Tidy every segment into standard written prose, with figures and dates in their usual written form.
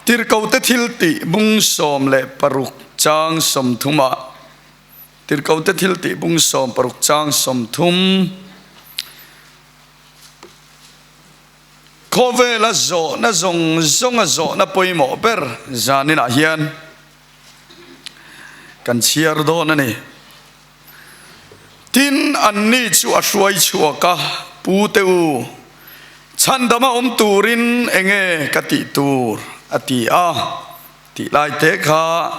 Tirhkohte thiltih bung 16 chang 30 ah Tirhkohte thiltih bung 16 chang 30 Khawvela zawhna zawng zawnga zawhna pawimawh ber zaninah hian kan chhiar dawn a ni. Tin, anni chu a hruai chhuak a, Pu te u, chhandama awm turin enge ka tih tur? a ti a, tih lai te kha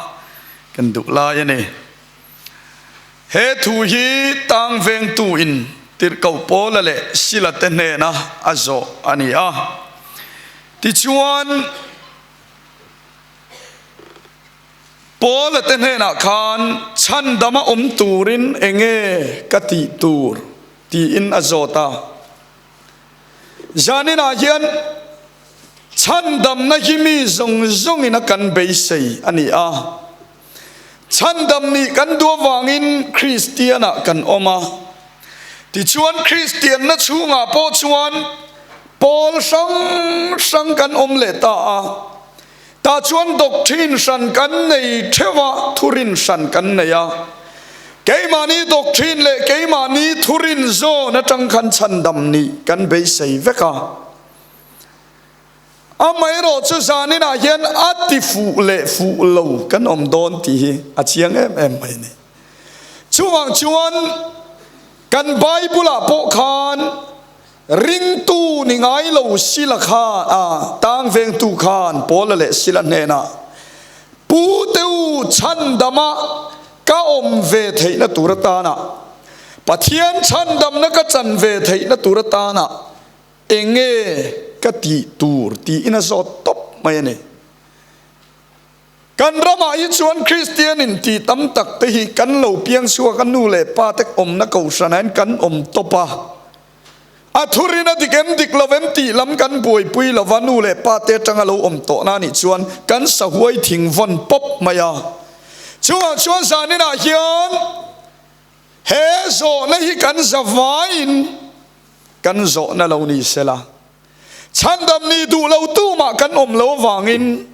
kan duh lai a ni. He thu hi tang vengtu in Tirhkoh Paula leh Sila te hnena a zawh a ni a. Tichuan, Paula te hnenah khan chhandama awm turin enge ka tih tur tiin a zawt a. Zaninah hian chhandamna hi mi zawng zawngin a kan beisei a ni a. Chhandam nih kan duh avangin Kristianah kan awm a. Tichuan Kristianna chhungah pawh chuan pawl hrang hrang kan awm leh ta a. Tah chuan doctrine hran kan nei theuh a, thurin hran kan nei a. Keimahni doctrine leh keimahni thurin zawn atang khan chhandam nih kan beisei vek a. Amaherawh chu zaninah hian a ti fuh leh fuh lo kan awm dawn tih hi a chiang em em mai a ni. Chuvang chuan kan Bible-ah pawh khan Ringtu ni ngai lo Sila kha a tang vengtu khan Paula leh Sila hnenah, Pu te u chhandama ka awm ve theihna tur atana, Pathian chhandamna ka chan ve theihna tur atana enge ka tih tur tiin a zawt tawp mai a ni. Kan ramah hi chuan Kristian in tih tam tak te hi kan lo piang chhuak a, nu leh pa te awmna kohhranah hian kan awm tawp a. A thurin a dik em dik lo em tih lam kan buaipui lo va, nu leh pa te atanga lo awm tawhna anih chuan kan sahuai thing vawn pawp mai a. Chungah chuan zaninah hian he zawhna hi kan zavaiin kan zawhna lo ni sela. Chhandam nih duh lo tumah kan awm lo avangin,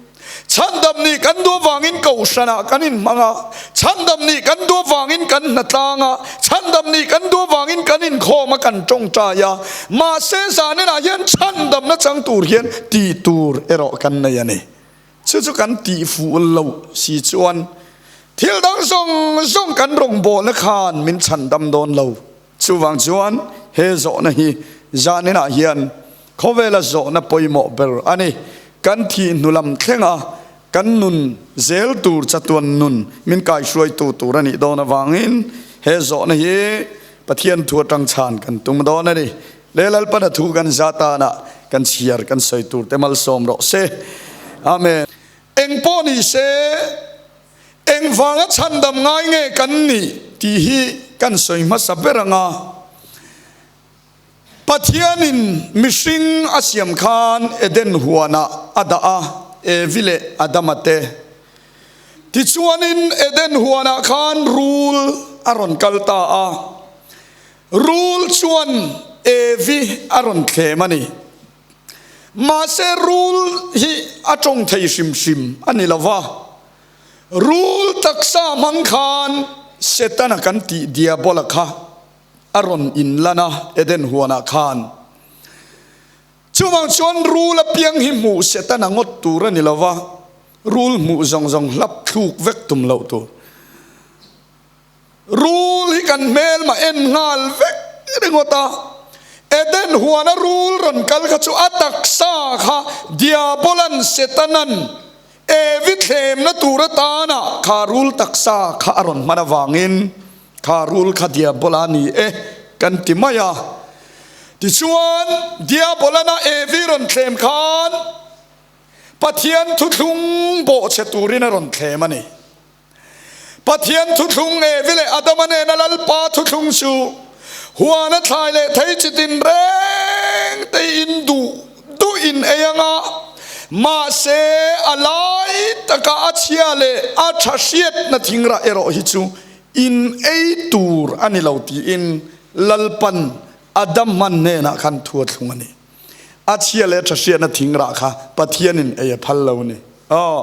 chhandam nih kan duh avangin kohhranah kan inhmang a, chhandam nih kan duh avangin kan hnatlang a, chhandam nih kan duh avangin kan inkhawm a, kan tawngtai a. Mahse zaninah hian chhandamna chang tur hian tih tur erawh kan nei a ni. Chu chu kan tih fuh loh si chuan thil dang zawng zawng kan rawngbawlna khan min chhandam dawn lo. Chuvang chuan he zawhna hi zaninah hian khawvela zawhna pawimawh ber a ni. Kan thih hnu lam thlenga kan nun zel tur chatuan nun min kaihruaitu tur a nih dawn avangin he zawhna hi Pathian thu atang chhan kan tum dawn a ni. Le Lalpana thu kan za tana kan chhiar kan sawi tur te malsawm rawh se. Amen. Engpawh ni se. Engvanga chhandam ngai nge kan nih tih hi kan sawi hmasa ber ang a. Pathianin mihring a siam khan Eden huanah a dah a, Evi leh Adama te. Tichuanin Eden huanah khan rul a rawn kal ta a. Rul chuan Evi a rawn thlem a ni. Mahse rul hi a tawng thei hrim hrim a ni lo va, rul taksa hmang khan Setana kan tih Diabola kha a rawn inlan a Eden huanah khan. Chuvang chuan rul apiang hi hmuh Setana ngawt tur a ni lo va, rul hmuh zawng zawng hlap thluk vek tum loh tur. Rul hi kan hmelmah en nghal vek ringawt a, Eden huana rul rawn kal kha chu a taksa kha Diabolan, Setanan, Evi thlemna tur atana kha rul taksa kha a rawn hman avangin kha rul kha Diabola a ni e kan ti mai a. Tichuan, Diabolana Evi rawn thlem khan Pathian thuthlung bawhchhe turin a rawn thlem a ni. Pathian thuthlung Evi leh Adama nena Lalpa thuthlung chu huan a thlai leh thei chi tin reng te in duh duh in ei ang a, mahse a lai taka a chhia leh a tha hriatna thingrah erawh hi chu in ei tur a ni lo tiin Lalpan Adam hman hnenah khan thu a thlung a ni. A chhia leh a tha hriatna thingrah kha Pathianin ei a phal lo a ni. Aw,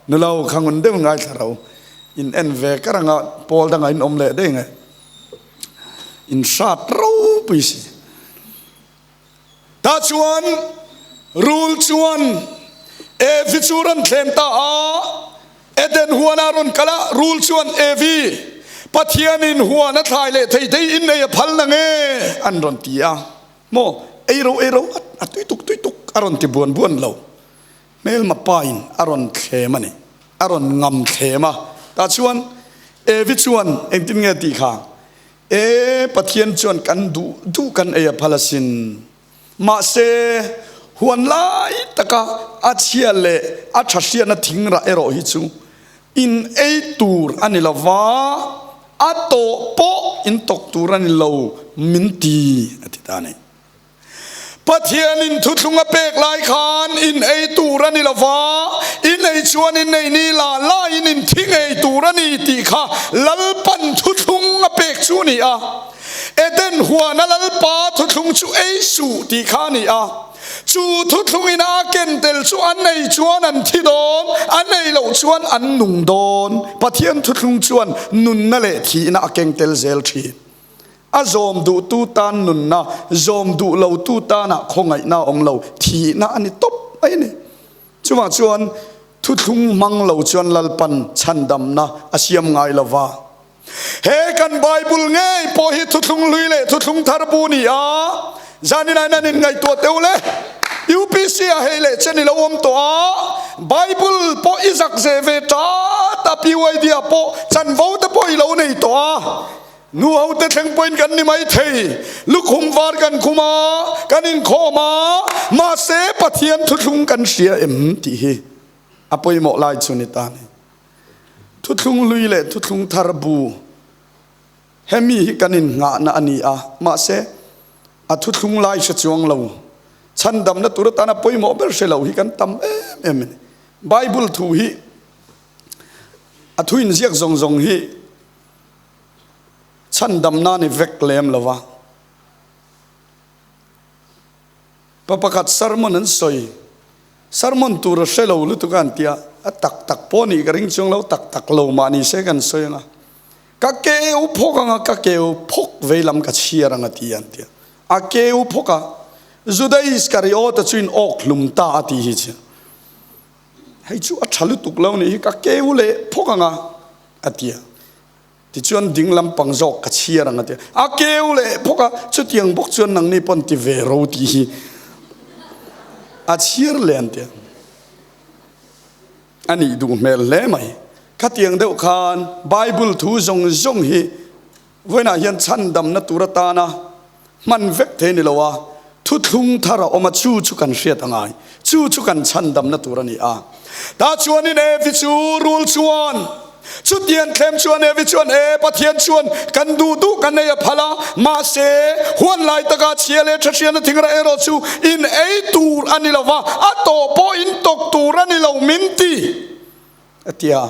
nulo kha ngun deuh ngaithla ro. In en ve kar anga pawl dangah in awm leh daih nge. In hrat ropui si. Tah chuan rul chuan Evi chu rawn thlem ta a, Eden huanah rawn kal a, rul chuan Evi, Pathianin huan a thlai leh thei thei in ei a phal na nge? an rawn ti a. Maw, ei ro ei ro, a tui tuk tui tuk a rawn ti buan buan lo. Hmelma pain a rawn thlem a ni, a rawn ngam thlem a. Tah chuan Evi chuan engtin nge tih kha? E, Pathian chuan kan duh duh kan ei a phal asin. Mahse, huan lai taka a chhia leh a tha hriatna thing rah erawh hi chu in ei tur a ni lo va, a tawh pawh in tawk tur a ni lo min ti, a ti ta a ni. Pathianin thuthlung a pek lai khan in ei tur a ni lo va, in ei chuan in ei ni la laiin in thi ngei tur a ni tih kha Lalpan thuthlung a pek chu a ni a. Eden huana Lalpa thuthlung chu ei suh tih kha a ni a. Chu thuthlungin a ken tel chu an ei chuan an thi dawn, an ei loh chuan an nung dawn. Pathian thuthlung chuan nunna leh thihna a keng tel zel thin. A zawm duhtu tan nunna, zawm duh lotu tanah khawngaihna a awm lo, thihna a ni tawp mai a ni. Chuvang chuan thuthlung hmang lo chuan Lalpan chhandamna a siam ngai lo va. He kan Bible ngei pawh hi thuthlung hlui leh thuthlung thar bu ni a, zanin aiin an inngaihtuah teuh le. UPC ah hei leh chen i lo awm tawh a, Bible pawh i zak ze ve tat a, PYD ah pawh chanvo te pawh i lo nei tawh a, Nu hote thleng pawhin kan ni mai thei, lukhum var kan khum a, kan inkhawm a, mahse Pathian thuthlung kan hria em tih hi a pawimawh lai chu ni ta ni. Thuthlung hlui leh thuthlung thar bu hemi hi kan innghahna a ni a, mahse a thuthlung lai hre chuang lo, chhandamna tur atana pawimawh ber hre lo hi kan tam em em a ni. Bible thu hi a thu inziak zawng zawng hi Chhandamna ni vek lem lo va. Pa pakhat sermon an sawi, sermon tur a hre lo lutuk a an tia, a tak tak pawh nih ka ring chuang lo, tak tak lo mah ni se kan sawi ang a, ka keu phawk ang a, ka keu phawk vei lam ka chhiar ang a ti an tia, a keu phawk a, Juda Iskariota chu in awk hlum ta a ti hi chu, hei chu a tha lutuk lo nih hi, ka keu leh phawk ang a, a ti a. Tichuan ding lampang zawk ka chhiar ang a ti a. A keu leh phawk a, chutiang bawk chuan nangni pawn ti ve ro tih hi a chhiar leh an ti a. A nih duh hmel hle mai. Khatiang deuh khan Bible thu zawng zawng hi vawiinah hian chhandamna tur atana hman vek thei ni lo a, thuthlung thar a awm a, chu chu kan hriat a ngai. Chu chu kan chhandamna tur a ni a. Tah chuanin Evi chu rul chuan, Chutiang thlem chuan Evi chuan, E, Pathian chuan kan duh duh kan ei a phal a, mahse, huan lai taka chhia leh tha hriatna thingrah erawh chu in ei tur a ni lo va, a tawh pawh in tawk tur a ni lo min ti, a ti a.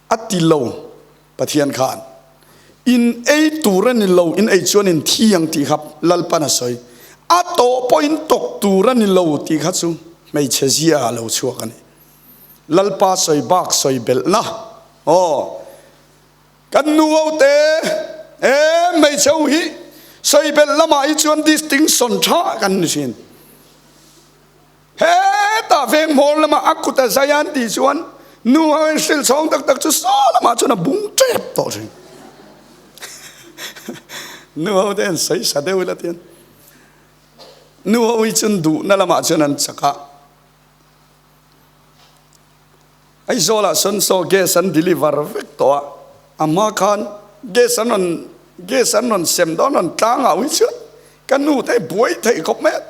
A ti lo, Pathian khan in ei tur a ni lo, in ei chuan in thi ang tih kha Lalpan a sawi. A tawh pawh in tawk tur a ni lo tih kha chu hmeichhe zia a lo chhuak a ni. Lalpa sawi bak sawi belhna aw kan nu ho te e hmeichhe ho hi sawi belh lamah hi chuan distinction tha kan ni thin. Hetah veng hmawr lamah a kut a zai a an tih chuan nu ho in hrilh chhawng tak tak chu saw lamah chuan a bung tep tawh thin. Nu ho te an sawi sa deuh ila tian nu ho hi chuan duhna lamah chuan an chak a. Aizawlah sawn saw gas an deliver vek tawh a, a hma khan gas an rawn gas an rawn sem dawn rawn tlang au hi chuan ka nu te buai theih khawp mai a,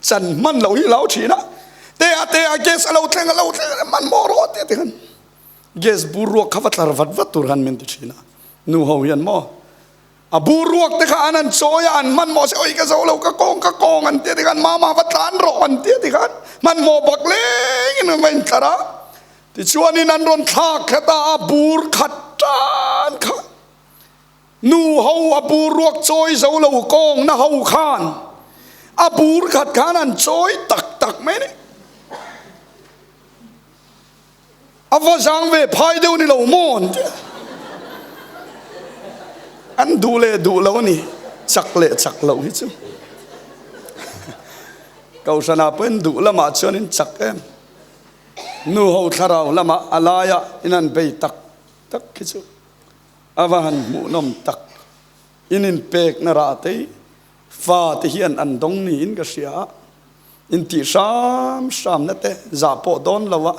chan hman loh hi lo thin a, te a te a gas a lo thleng a lo thleng a hmanhmawh rawh tia ti khan gas bur ruak kha va tlar vat vat tur khan min ti thin a, nu ho hian maw. A bur ruak te kha an han chawi a, an hmanhmawh se, Oi ka zo lo, ka kawng ka kawng an tia tikhan mama va tlan rawh an tia tikhan hmanhmawh bak lengin an va intlar a. Tichuanin an rawn thlak khat a, a bur khat tan kha nu ho a bur ruak chawi zo lo kawng na ho khan a bur khat khan an chawi tak tak mai a ni. A va zang ve phai deuh ni lo maw an ti a. An duh leh duh lo a ni, chak leh chak loh hi chu. Kohhranah pawhin duh lamah chuan in chak em. Nu ho thlarau lamah a laiah in han bei tak tak khi chu a va han hmuhnawm tak. In inpekna rah te hi fa te hian an dawng niin ka hria a. Intih hram hramna te zah pawh dawn lo a,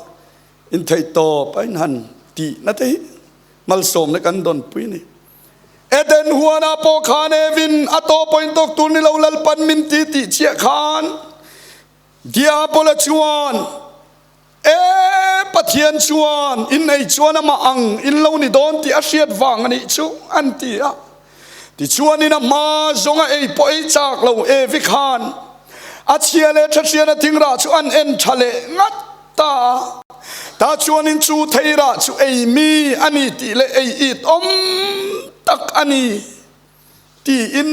intheihtawp a inhan tihna te hi malsawmna kan dawnpui a ni. Eden huanah pawh khan Evin a tawh pawhin tawk tur ni lo Lalpan min ti tih chiah khan Diabola chuan E Pathian chuan in ei chuan amah ang in lo ni dawn tih a hriat vang a nih chu an ti a. Tichuanin a hma zawnga ei pawh ei chak lo Evi khan a chhia leh tha hriana thingrah chu an en tha leh ngat ta a. Ta chuanin chu theirah chu ei mi a ni tih leh ei it awm tak a ni tiin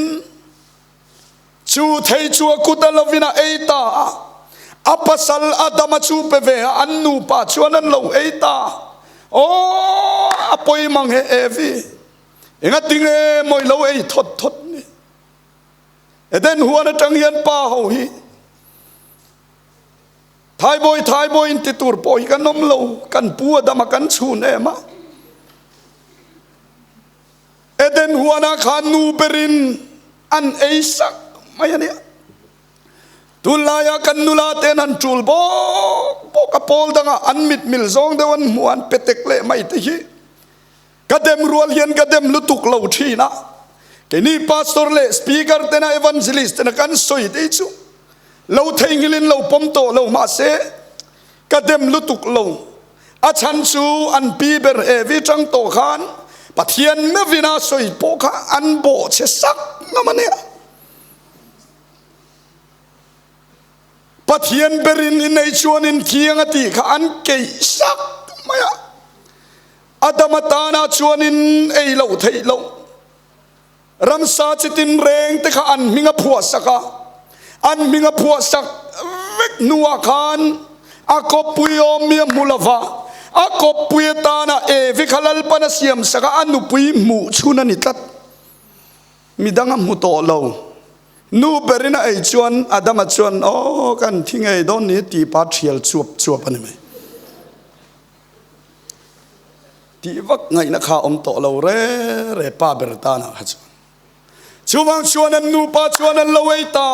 Chu thei chu a kut a lovin a ei ta a, a pasal Adama chu pe ve a, an nupa chuan an lo ei ta a. Aw, a pawi mang he Evi, engati nge maw i lo ei thawt thawt ni? Eden huan atang hian pa ho hi Thaibawi Thaibawi in ti tur pawh hi kan awm lo, kan pu Adama kan chhun em a. Eden huanah khan nu berin an ei sak mai a nia. Tunlaia kan nula ten han tul bawk bawk a pawl dangah an mit mil zawng deuh an hmuh an petek leh mai te hi ka dem rual hian ka dem lutuk lo thin a. Keini pastor leh speaker tena evangelist tena kan sawi te hi chu lo theihnghilhin lo pawm tawh lo mahse ka dem lutuk lo. A chhan chu an pi ber Evi tang tawh khan Pathian meuhin a sawi pawh kha an bawh chhe sak ngam a nia. Pathian berin i nei chuan in thiang a tih kha an keih sak mai a. Adama tana chuan in ei loh theih loh. Ramsa chi tinreng te kha an hming a phuah sak a, an hming a phuah sak vek hnuah khan a kawppui awm mi a hmu lo va, a kawppui atana Evi kha Lalpan a siam sak a, a nupui hmuh chhun a ni tlat. Midang a hmu tawh lo. Nu berin a ei chuan Adama chuan, Aw, kan thi ngei dawn ni tih pa thial chuap chuap a ni mai. Tih vak ngaihna kha awm tawh lo re re pa ber tanah kha chuan. Chuvang chuan an nupa chuan an lo ei ta,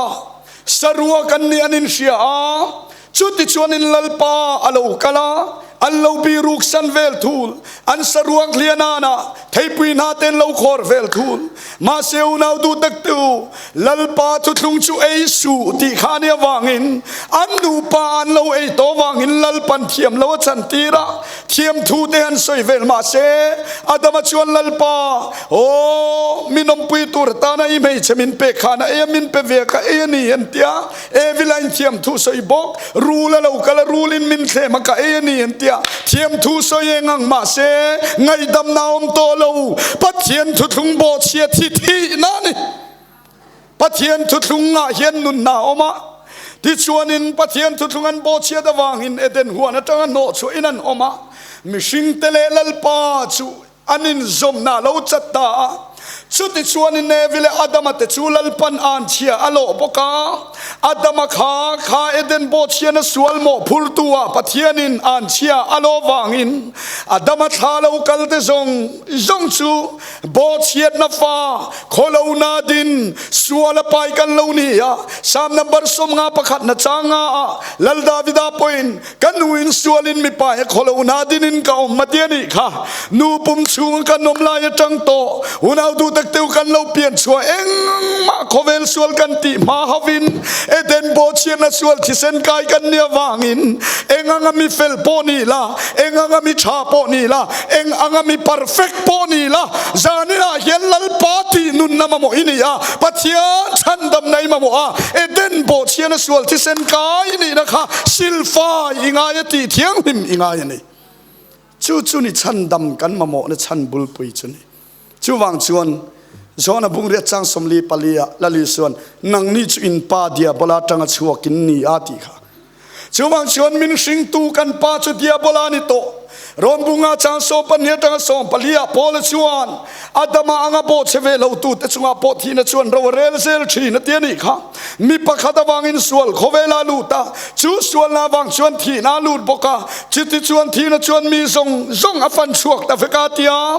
saruak an nih an inhria a, chuti chuan in Lalpa a lo kal a, an lo biruk san vel thul, an saruak hlian anah theipui hna te an lo khawr vel thul. Mahse unau duh tak tu, Lalpa thuthlung chu ei suh tih kha nia vangin an nupa an lo ei tawh vangin Lalpan thiam lo a chan tir a, thiam thu te han sawi vel mahse Adama chuan Lalpa, aw, min awmpui tur atana i hmeichhe min pek khan a ei a, min pe ve ka ei a ni an ti a, Evi lain thiam thu sawi bawk, rul a lo kal a, rulin min thlem a ka ei a ni an ti a, thiam thu sawi eng ang mahse ngaihdamna a awm tawh lo, Pathian thuthlung bawhchhia thi thihna a ni. Pathian thuthlungah hian nunna a awm a, tichuanin Pathian thuthlung an bawhchhiat avangin Eden huan atanga hnawhchhuahin an awm a, mihringte leh Lalpa chu An inzawmna a lo chat ta a. Chutichuan Evi leh Adama te chu Lalpan anchhia a lawh bawk a. Adama kha kha Eden bawhchhiana sual mawhphurtu ah Pathianin anchhia a lawh vangin Adama thla lo kal te zawng zawng chu bawhchhiatna fa khawlona din sual a pai kan lo ni a. Psalm number 51 na changa ah Lal Davida pawhin Ka nuin sualin mipa he khawlo na dinin ka awm a ti a nih kha. Nu pum chhunga kan awm lai atang tawh unau duh tak teu kan lo pian chhuah engmah khawvel sual kan tih hma hovin Eden bawhchhiatna sual thisen kai kan nih avangin eng anga mi fel pawh ni la, eng anga mi tha pawh ni la, eng anga mi perfect pawh ni la, zaninah hian Lalpa tih nunna mamawh i ni a, Pathian chhandamna i mamawh a, Eden bawhchhiatna sual thisen kai nihna kha Silfai i ngai a tih thianghlim i ngai a ni. Chu chu ni chhandam kan mamawhna chhan bulpui chu ni. Chuvang chuan John-a bungriat chang 44 ah Lali chuan nangni chu in pa Diabola atanga chhuak in ni a tih kha. Chuvang chuan min hringtu kan pa chu Diabola a ni tawh. Rawnbunga chang 12 atanga 14 ah Paula chuan, Adama anga bawhchhe ve lo tute chungah pawh thihna chuan ro a rel zel thin a ti a nih kha. Mi pakhat avangin sual khawvela a lut a, chu sualna avang chuan thihna a lut bawk a, chuti chuan thihna chuan mi zawng zawng a fan chhuak ta vek a ti a.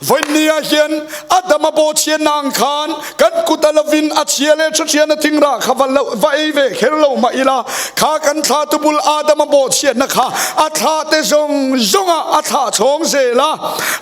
Vawinia hian Adama bawhchhiatna ang khan kan kut a lovin a chhia leh hrethian a thingrah kha va lo va ei ve kher lo mah ila, kha kan thla tubul Adama bawhchhiatna kha a thla te zawng zawngah a thlah chhawng zel a,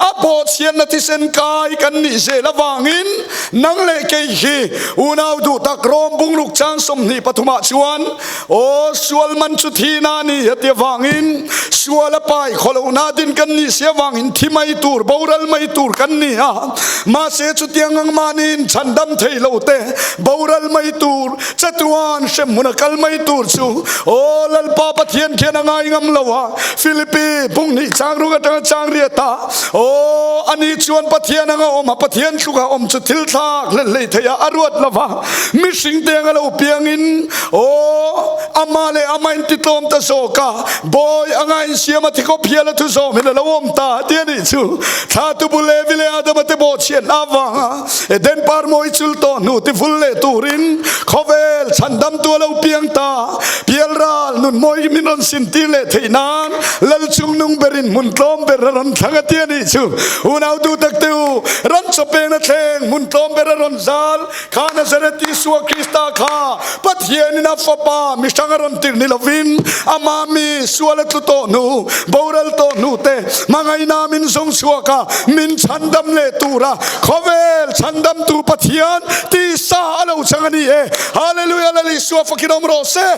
a bawhchhiatna thisen kai kan nih zel avangin nang leh kei hi unau duh tak rawm bungruk chang 23 ah chuan Aw, sual man chu thihna a ni a ti avangin sual a pai khawlohna din kan nih si avangin thi mai tur, boral mai tur kan ni a. Mahse chutiang ang mahniin chhandam thei lo te, boral mai tur, chatuan hremhmun a kal mai tur chu aw Lalpa Pathian khian a ngai ngam lo a. Philippi bunghnih changruk atanga changriat a, aw ani chuan Pathian anga awm a, Pathian tluka awm chu thil thlak hlelh hlei theih ah a ruat lo va, mihring te anga lo piangin Aw, amah leh amah in titlawm ta zawk a, bawi anga insiam a thikawp hial a thu zawm in a lo awm ta ti a nih chu. Thla tubu Levi leh Adama te bawhchhiatna avanga Eden par mawi chul tawh hnu ti vul leh turin khawvel chhandamtu a lo piang ta. Pialral nun mawi min rawn sintir leh theih nan Lal chungnung berin hmun tlawm ber a rawn thlang a ti a nih chu. Unau duhtak te u, ram chawpengna thleng hmun tlawm ber a rawn zal. Kha Nazareth Isua Krista kha Pathianin a Fapa mihrang a rawn tirh ni lovin ama mi sual a tlu tawh hnu, boral tawh hnu te hmangaihna min zawng chhuak a, min chhandam leh tura khawvel chhandamtu Pathian tisa a lo chang a ni e. Hallelujah Lal Isua fakin awm rawh se.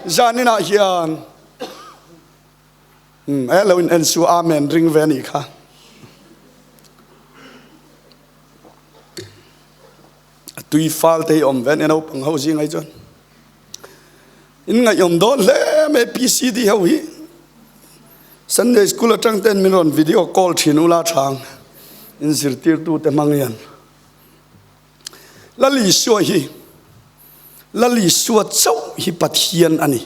Zaninah hian e lo in en su Amen ring ve a nih kha. A tui fal te hi awm ve a nia naupang ho zing ai chuan in ngaihawm dawn hle mai PCD ho hi Sunday school atang ten min rawn video call thin ula thang in zirtirtu te hmang hian Lal Isua hi Lal Isua chauh hi Pathian a ni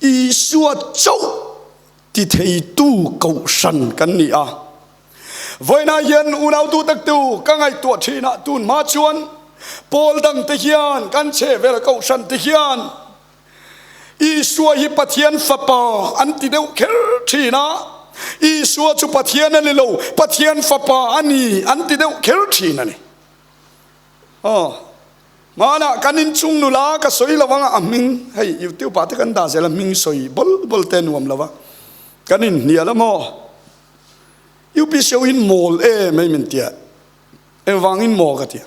Isua chauh ti theitu kohhran kan ni a. Vawiinah hian unautu taktu ka ngaihtuah thinah tun hma chuan pawl dangte hian kan chhehvel kohhrante hian Isua hi Pathian fapa an ti deuh kher thin a, Isua chu Pathian a ni lo, Pathian fapa a ni an ti deuh kher thin a ni. Aw, hmanah kan inchung nula ka sawi lo anga a hming hei YouTube ah te kan dah zel a hming sawi bawl bawl te nuam lo a, kan inhnial a maw? UPC ho in mawl e mai min tia engvangin maw ka tia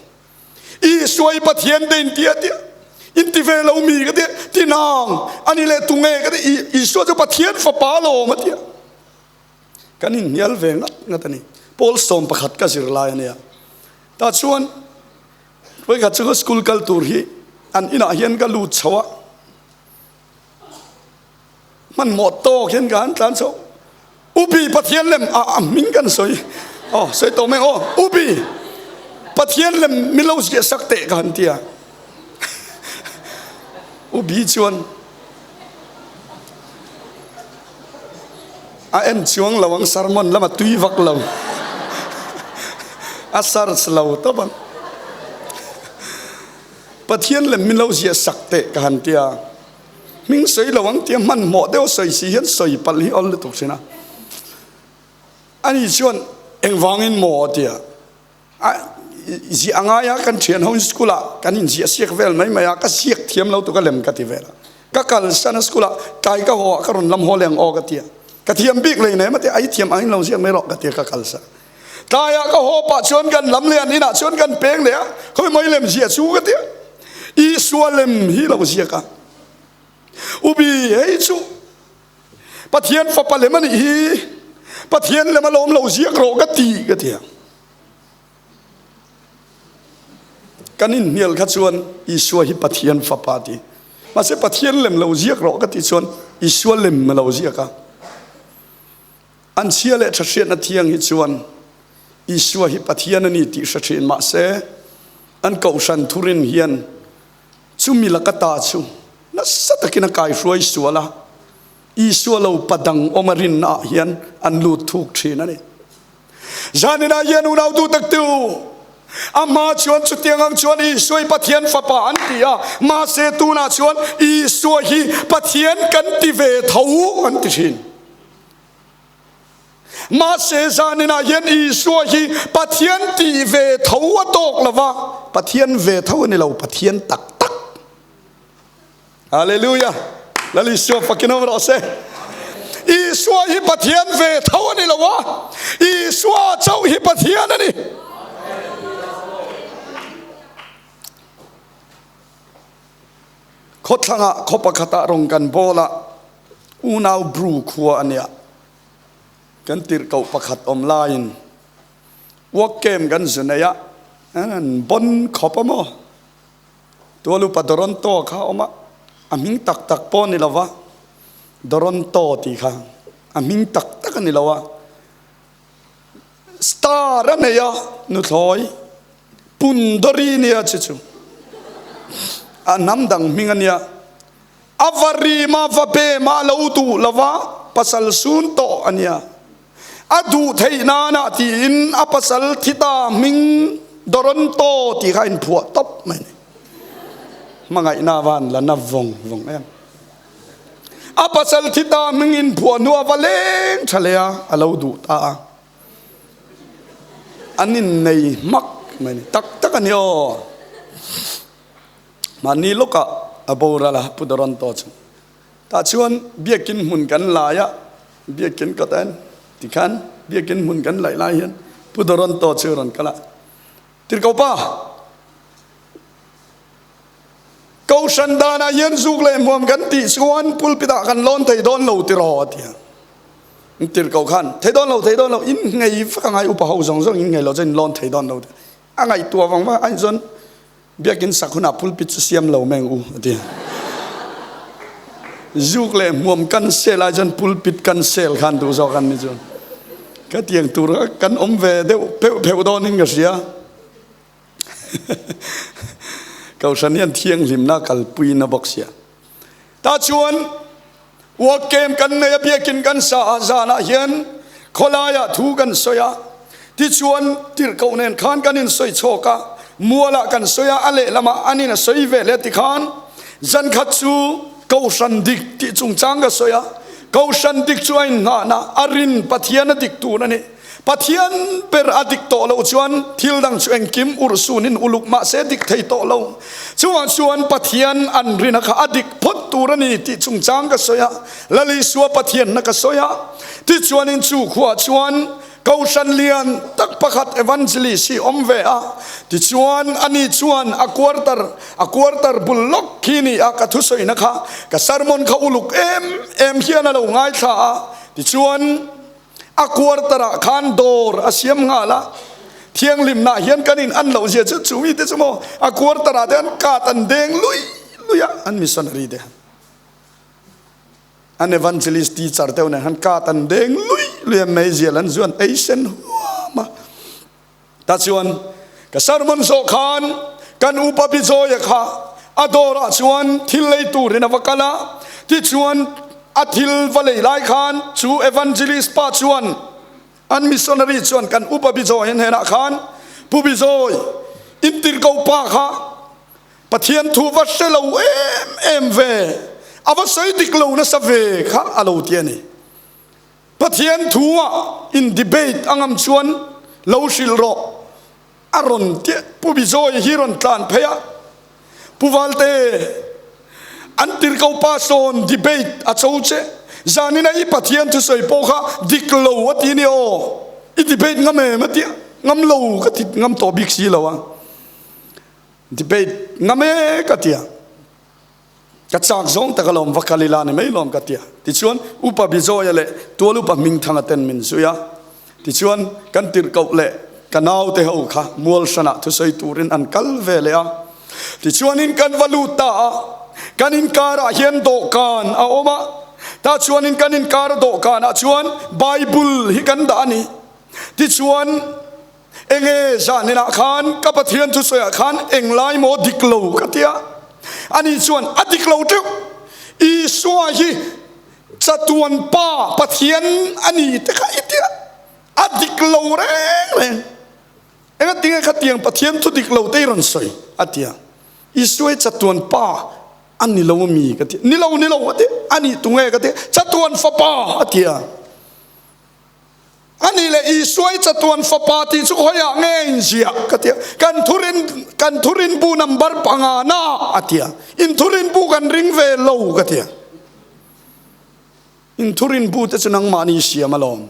Isua i Pathian te in tia tia in ti ve lo mi ka tia tinang ani leh tunge ka tia Isua chu Pathian fapa alawm a tia kan in hnial ve ngat ngat ani Paul 11 ka zir lai ania ta chuan vawikhat chu ka school kal tur hi an inah hian ka lut chho a Hmanhmawh tawk hian ka han tlan chho. Upi Pathian lem a a hming kan sawi. Aw sawi tawh mai aw. Upi Pathian lem min lo ziah sak teh ka han ti a. Upi chuan a en chuang lo ang sermon lama tui vak lo. A search lo tawp ang. Pathian lem min lo ziah sak teh ka han ti a. Hming sawi lo ang tia hmanhmawh deuh sawi si hian sawi palh hi awl lutuk thin a. Ani chuan engvangin maw a ti a. A ziah a ngai a, kan thian ho in school ah kan inziah siak vel mai mai a, ka ziak thiam lo tuk a lem ka ti vel a. Ka kalsan a school ah tlai ka haw ah ka rawn lam haw leh ang aw ka ti a. Ka thiam bik lei nem a ti a, i thiam angin lo ziak mai rawh ka ti a ka kalsan. Tlaiah ka haw pah chuan kan lam leh an inah chuan kan peng leh a, khawi mai lem ziah chu ka ti a, Isua lem hi lo ziak a, Ubi hei chu Pathian fapa lem a nih hi, Pathian lem a lawm lo ziak rawh ka ti ka ti a. Kan inhnial kha chuan Isua hi Pathian fapa ti, mahse Pathian lem lo ziak rawh ka ti chuan Isua lem a lo ziak a. An chhia leh ṭha hriatna thiang hi chuan Isua hi Pathian a ni tih hre ṭhin mah se, an kohhran thurin hian chumi laka ta chu nasa takin a kaihruai sual a. Isua lo pa dang awm a rinna ah hian an lut thuk thin a ni. Zaninah hian unautu taktu, a hma chuan chutiang ang chuan Isua hi Pathian fapa an ti a, mahse tunah chuan Isua hi Pathian kan ti ve tho an ti thin. Mahse zaninah hian Isua hi Pathian ti ve tho a tawk lova, Pathian ve tho a ni lo, Pathian tak tak. Hallelujah! Lal Isua fakin awm rawh se. Isua hi Pathian ve tho a ni lo a, Isua chauh hi Pathian a ni. Khawthlangah khaw pakhatah rawng kan bawl a, unau Bru khua a nia. Kan tirhkoh pakhat awm laiin work camp kan zu nei a, an bon khawp a maw? Tualupa Doronto kha a awm a, a hming tak tak pawh a ni lo va, Doronto tih kha a hming tak tak a ni lo a, star a nei a, nuthlawi Pundori nia chu chu a hnam dang hming a nia, a va rim a, va bem a, a lo duh lo va, pasal sun tawh a nia. A duh theih nana tiin a pasal thi ta hming Doronto tih kha a inphuah tawp mai a ni. Hmangaihna van la na vawng vawng em. A pasal thi ta hming inphuah hnu a va leng tha leh a, a lo duh ta a. An innei hmak mai a ni. Tak tak a ni aw. Mahni lawkah a boral a Pu Doronto chu. Tah chuan biakin hmun kan lai a, biakin kawt en tikhan biakin hmun kan laih lai hian Pu Doronto chu rawn kal a, Tirhkoh pa, Kohhran danah hian zuk leh hmuam kan tih chuan pulpit ah kan lawn thei dawn lo tiraw a ti a. Tirhkoh khan, Thei dawn lo, thei dawn lo, in nghei vek angai upa ho zawng zawng in nghei lo chuan in lawn thei dawn lo ti a. A ngaihtuah vang vang a chuan Biakinn sak hunah pulpit chu siam lo meng u, a ti. Zuk leh hmuam kan sel ai chuan pulpit kan sel khan duh zawk an ni chuan. Ka tiang tur kha kan awm ve deuh pheuh pheuh dawnin ka hria. Kohhran hian thianghlimna kalpuina bawk sia. Tah chuan Work camp kan nei a, biakin kan sa a, zanah hian khawlaiah thu kan sawi a, tichuan tirhkoh nen khan kan insawi chhawk a, mualah kan sawi a, a lehlamah an in a sawi ve hle tikhan zankhat chu Kohhran dik tih chungchang ka sawi a, Kohhran dik chu a innghahna a rin Pathian a dik tur a ni. Pathian ber a dik tawh loh chuan thil dang chu engkim urhsunin uluk mah se dik thei tawh lo. Chuvang chuan Pathian an rina kha a dik phawt tur a ni tih chungchang ka sawi a, Lal Isua Pathianna ka sawi a. Tichuanin chu khuaah chuan Kohhran lian tak pakhat Evangelist hi awm ve a. Tichuan ani chuan a quarter a quarter bul lawk khi ni a ka thusawina kha ka sermon kha uluk em em hian a lo ngaithla a. Tichuan. A quarter ah khan dawr a siam nghal a, thianghlimna hian kan in an loh zia chu chu mite chu maw a quarter ah te an kat an deng lui lui a, an missionary te han an evangelist teacher te ho nen han kat an deng lui lui a, meizial an zuan ei sen huam a. Ta chuan ka sermon zawh khan kan upa Bijoya kha a dawrah chuan thil lei turin a va kal a, tichuan a thil va lei lai khan chu evangelist pa chuan an missionary chuan kan upa Bijoya hnenah khan, Pu Bijoy, in tirhkoh pa kha Pathian thu va hre lo em em ve, a va sawi dik lo nasa ve kha a lo ti a ni. Pathian thu ah in debate a ngam chuan lo hrilh rawh a rawn ti Pu Bijoy hi rawn tlan phei a, Pu Valte an tirhkoh pa sawn debate a cho che, zanin a i Pathian thusawi pawh kha dik lo a ti ni aw, i debate ngam em a ti a, ngam lo ka ti ngam tawh bik si lo a, debate ngam e ka ti a. Ka chak zawng tak alawm va kal ila ni mai lawm ka ti a. Tichuan Upa Bijoya leh Tual Upa Hmingthanga ten min zui a. Tichuan kan tirhkoh leh ka naute ho kha mual hranah thusawi turin an kal ve leh a. Tichuanin kan va lut ta a, kan inkarah hian dawhkan a awm a. Tah chuanin kan inkara dawhkanah chuan Bible hi kan dah a ni. Tichuan. Enge zaninah khan ka Pathian thusawiah khan englai maw dik lo ka ti a, ani chuan a dik lo teuh. Isua hi Chatuan Pa Pathian a ni te kha i tia a dik lo reng reng. Engatinge khatiang Pathian thu dik lo te i rawn sawi? a ti a. Isua hi chatuan Pa a ni lo ami? ka ti a. Ni lo, ni lo a ti a. A nih tunge? ka ti a. Chatuan Fapa a ti a. A nih leh Isua hi chatuan Fapa tih chu khawiah nge a inziah? ka ti a. Kan thurin, kan thurin bu number pangana a ti a. In thurin bu kan ring ve lo ka ti a. In thurin bu te chu nangmahni siam alawm.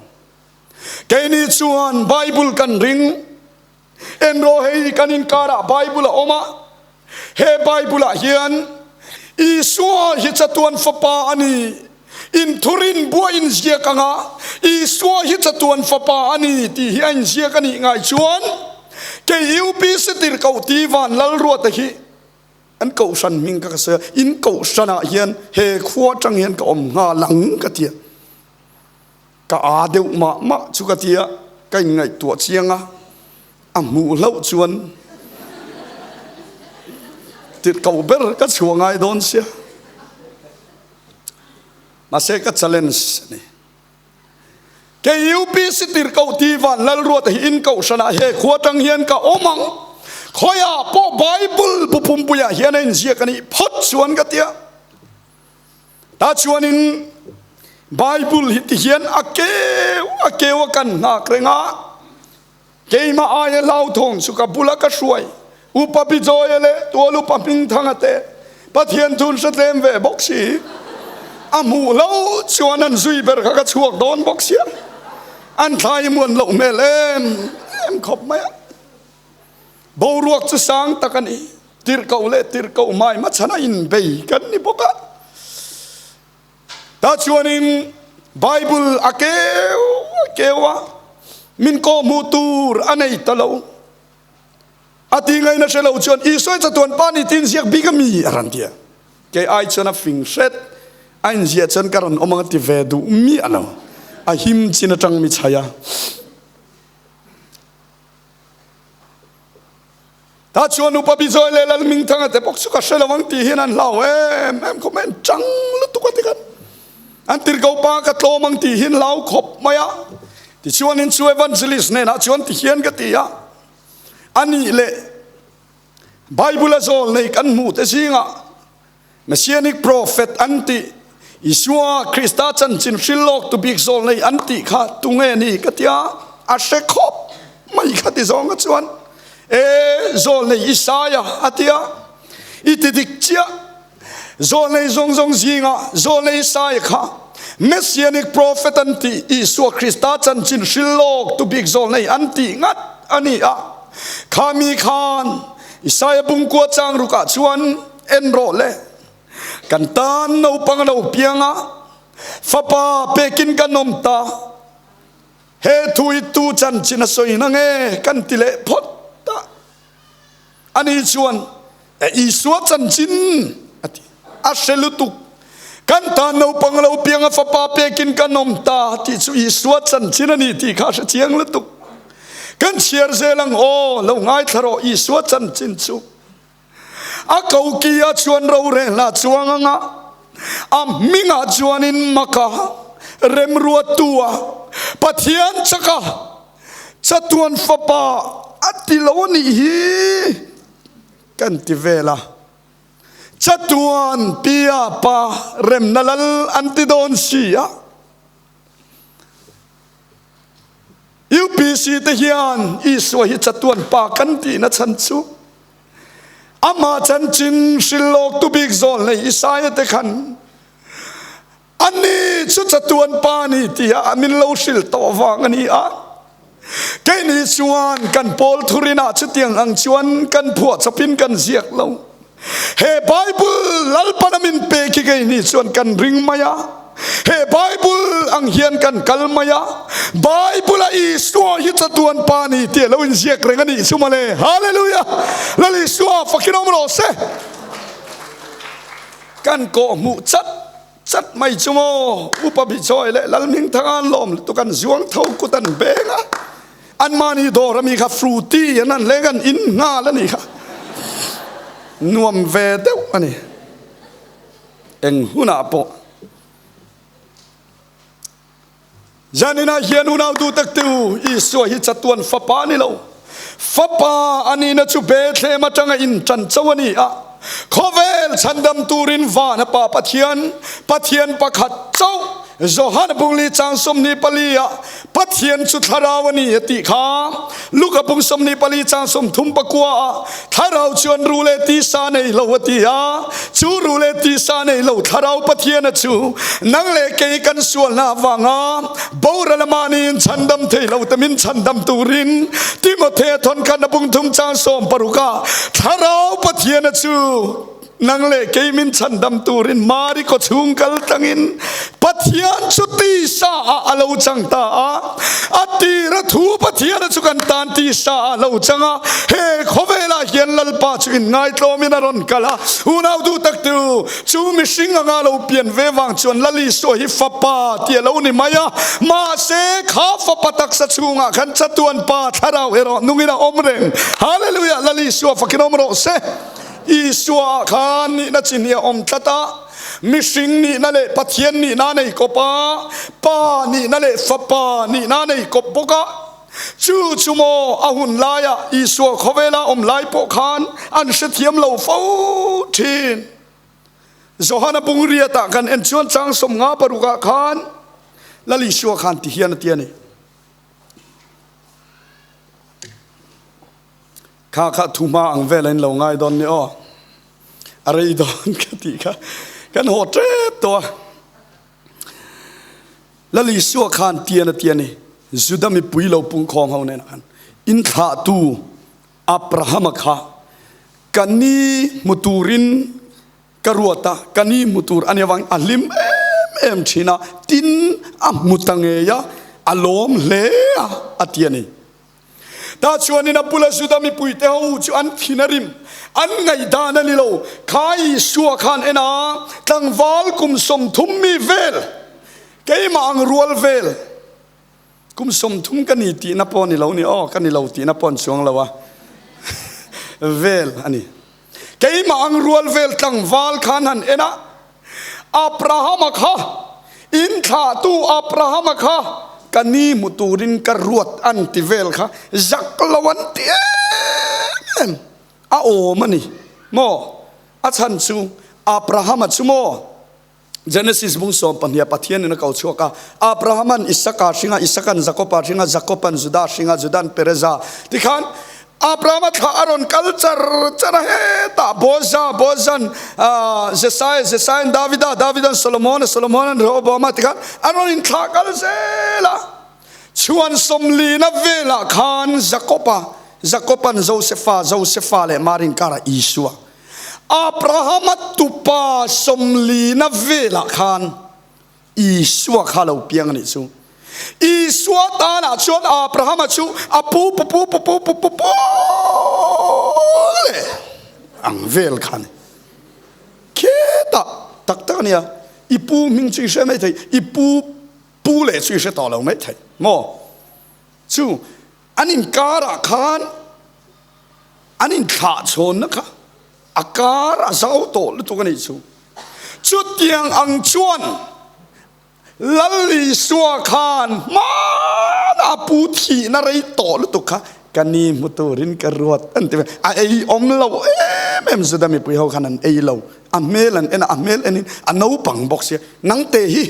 Keini chuan Bible kan ring. Enrawh hei kan inkarah Bible a awm a, he Bible ah hian Isua hi chatuan fapa a ni, inthurin bua inziak anga Isua hi chatuan fapa a ni tih hi a inziak a nih ngai chuan kei UPC tirhkoh ti van Lalruata hi an kohhran hming ka ka sawi a, in kohhranah hian he khua atang hian ka awm nghal ang ka ti a. Ka aa deuh mah mah chu ka tia, ka inngaihtuah chiang a, a hmuh hlauh chuan tirhkoh ber ka chhuah ngai dawn sia. Mahse ka challenge a ni. Kei UPC tirhkoh ti van Lalruata hi in kohhranah he khua tang hian ka awm ang. Khawiah pawh Bible bu pumpuiah hian a inziak a nih phawt chuan ka tia. Tah chuanin Bible hi ti hian a keu a keu a kan nghak reng a, keimah aia hlauthawng chu ka bula ka hruai Upa Bijoya leh Tual Upa Hmingthanga te Pathian thun hre tlem ve bawk si. A hmuh lo chuan an zui ber kha ka chhuak dawn bawk sia. An thlai muan loh hmel em em khawp mai a. Boruak chu sang tak a ni. Tirhkoh leh tirhkoh hmai hmachhana inbei kan ni bawk a. Tah chuanin Bible a keu a keu a, min kawhhmuh tur a nei ta lo. A ti ngaihna hre lo chuan Isua chatuan pa ni tin ziak bik a mi a rawn ti a. Kei ai chuan a fing hret, a inziah chuan ka rawn awm ang a ti ve duh miah lo. A him chin atang mi chhai a. Tah chuan Upa Bijoy leh Lalhmingthanga te bawk chu ka hre lo ang tih hian an hlau em em khawp mai, an chang lutuk a tikhan an tirhkoh pa ka tlawm ang tih hian hlau khawp mai a. Tichuanin chu evangelist hnenah chuan ti hian ka ti a, a nih leh Bible a zawl nei kan hmuh te zingah Messianic prophet an tih, Isua Krista chanchin hril lawk tu bik zawl nei an tih kha tunge ni ka tia, a hre khawp mai kha ti zawnga chuan e zawl nei Isaia a tia, i ti dik chiah, zawl nei zawng zawng zinga zawl nei Isaia kha Messianic prophet an tih, Isua Krista chanchin hril lawk tu bik zawl nei an tih ngat a ni a, kha mi khan Isaia bungkua chang rukah chuan En rawh le, kan tan naupang a lo piang a, fapa pekin kan awm ta. He thu hi tu chanchin a sawi na nge kan ti leh phawt ta. Ani chuan, E Isua chanchin a ti. A hre lutuk. Kan tan naupang a lo piang a, fapa pekin kan awm ta tih chu Isua chanchin a ni tih kha a hre chiang lutuk. Kan chhiar zel ang aw, lo ngaithla rawh Isua chanchin chu. A kokia chuan rorelna chuang anga a hmingah chuanin maka remruattua Pathian chaka chatuan fapa a ti lo a nih hi kan ti vel a. Chatuan pia pa remna lal an ti dawn si a. UPC te hian Isua hi chatuan pa kan tihna chhan chu amah chanchin hrilhlawk tu bik zawl nei Isaia te khan ani chu chatuan pa ni tia min lo hrilh tawh vang a ni a. Keini chuan kan pawl thurinah chutiang ang chuan kan phuah chawpin kan ziak lo. He Bible Lalpana min pek hi keini chuan kan ring mai a, he Bible ang hian kan kal mai a, Bible-a Isua hi chatuan pa ni tih a lo inziak reng a nih chu mawle. Hallelujah! Lal Isua fakin awm rawh se. Kan kawh hmuh chat chat mai chu maw Upa Bijoy leh Lalhmingthanga an lawm lutuk an zuang tho kut an beng a. Anmahni dawr ami kha Frooti an han leng an in nghal a nih kha. Nuam ve deuh a ni. Eng hunah pawh. Zaninah hian unau duh tak te u, Isua hi chatuan Fapa a ni lo. Fapa a nihna chu Bethlehem atanga intan chauh a ni a. Khawvel chhandam turin vana Pa Pathian, Pathian pakhat chauh, Johan bungli chang 24 ah Pathian chu thlarau a ni a tih kha. Luka bung 24 chang 39 ah Thlarau chuan ru leh tisa nei lo a ti a, chu ru leh tisa nei lo Thlarau Pathiana chu nang leh kei kan sualna avanga boral a mahniin chhandam thei lo te min chhandam turin Timothea thawnkhat a bung thum chang 16 ah Thlarau Pathiana chu Nang leh kei min chhandam turin Mari kawchhung kal tlangin Pathian chu tisa ah a lo chang ta a. A tira thu Pathiana chu kan tan tisa ah a lo chang a. He khawvelah hian Lalpa chu inngaitlawmin a rawn kal a. Unau duh tak tu, chu mihring anga lo pian ve vang chuan Lal Isua hi fapa tih a lo ni mai a. Mahse, kha fapa taksa chhungah khan chatuan Pa thlarau erawh nungin a awm reng. Hallelujah! Lal Isua fakin awm rawh se. Isua ah khan nihna chi hnih a awm tlat a, mihring nihna leh Pathian nihna a nei kawp a, Pa nihna leh Fapa nihna a nei kawp bawk a. Chu chu maw a hun laiah Isua khawvela awm lai pawh khan an hrethiam lo fo thin. Johana bungriatah kan en chuan chang 56 ah khan Lal Isua khan ti hian a ti a ni. Kha kha thu hma ang vel a in lo ngai dawn ni aw. A rei dawn ka tih kha kan haw tep tawh a. Lal Isua khan tian a ti a ni, Juda mipui lo pungkhawm ho nen khan inthlahtu Abrahama kha ka ni hmu turin ka ruat a, ka ni hmu tur a nih avangin a hlim em em thin a, tin a hmu ta ngei a, a lawm hle a, a ti a ni. Tah chuanin a bula Juda mipuite ho chu an thin a rim, an ngaihdan a ni lo. Kha Isua khan en a, tlangval kum 30 mi vel, keimah ang rual vel, kum 30 ka ni tihna pawh a ni lo ni aw, ka ni lo tihna pawh an chuang lo a, vel a ni. Keimah ang rual vel tlangval khan han en a, Abrahama kha, in thlahtu Abrahama kha ka ni hmu turin ka ruat an ti vel kha zak lo an ti em em a awm a ni maw? A chhan chu Abrahama chu maw? Genesis bung 12 ah Pathianin a ko chhuak a, Abrahaman Isaka hring a, Isakan Jakopa hring a, Jakopan Juda hring a, Judan Pereza. Tikhan Abrahama thlah a rawn kal char char a, hetah Boaza, Boazan Jesai, Jesaian Davida, Davidan Solomona, Solomonan Rehoboama tikhan a rawn inthlah kal zel a. Chhuan 40 velah khan Jakopa, Jakopan Josefa, Josefa leh Marin karah Isua. Abrahama tupa 40 velah khan Isua kha lo piang a nih chu. Isua tanah chuan Abrahama chu a pu pu pu pu pu pu pu pu leh ang vel kha a ni. Khetah tak tak a nia, i pu hming chu i hre mai thei, i pu pu leh chu i hre tawh lo mai thei maw? Chu an inkarah khan An inthlah chhawnna kha a kar a zau tawh lutuk a nih chu. Chutiang ang chuan Lal Isua khan hmana a pu thihna rei tawh lutuk kha ka ni hmu turin ka ruat an ti ve. A ei awm lo em em Juda mipui ho khan an ei lo. A hmel an en a, a hmel enin a naupang bawk sia. Nangte hi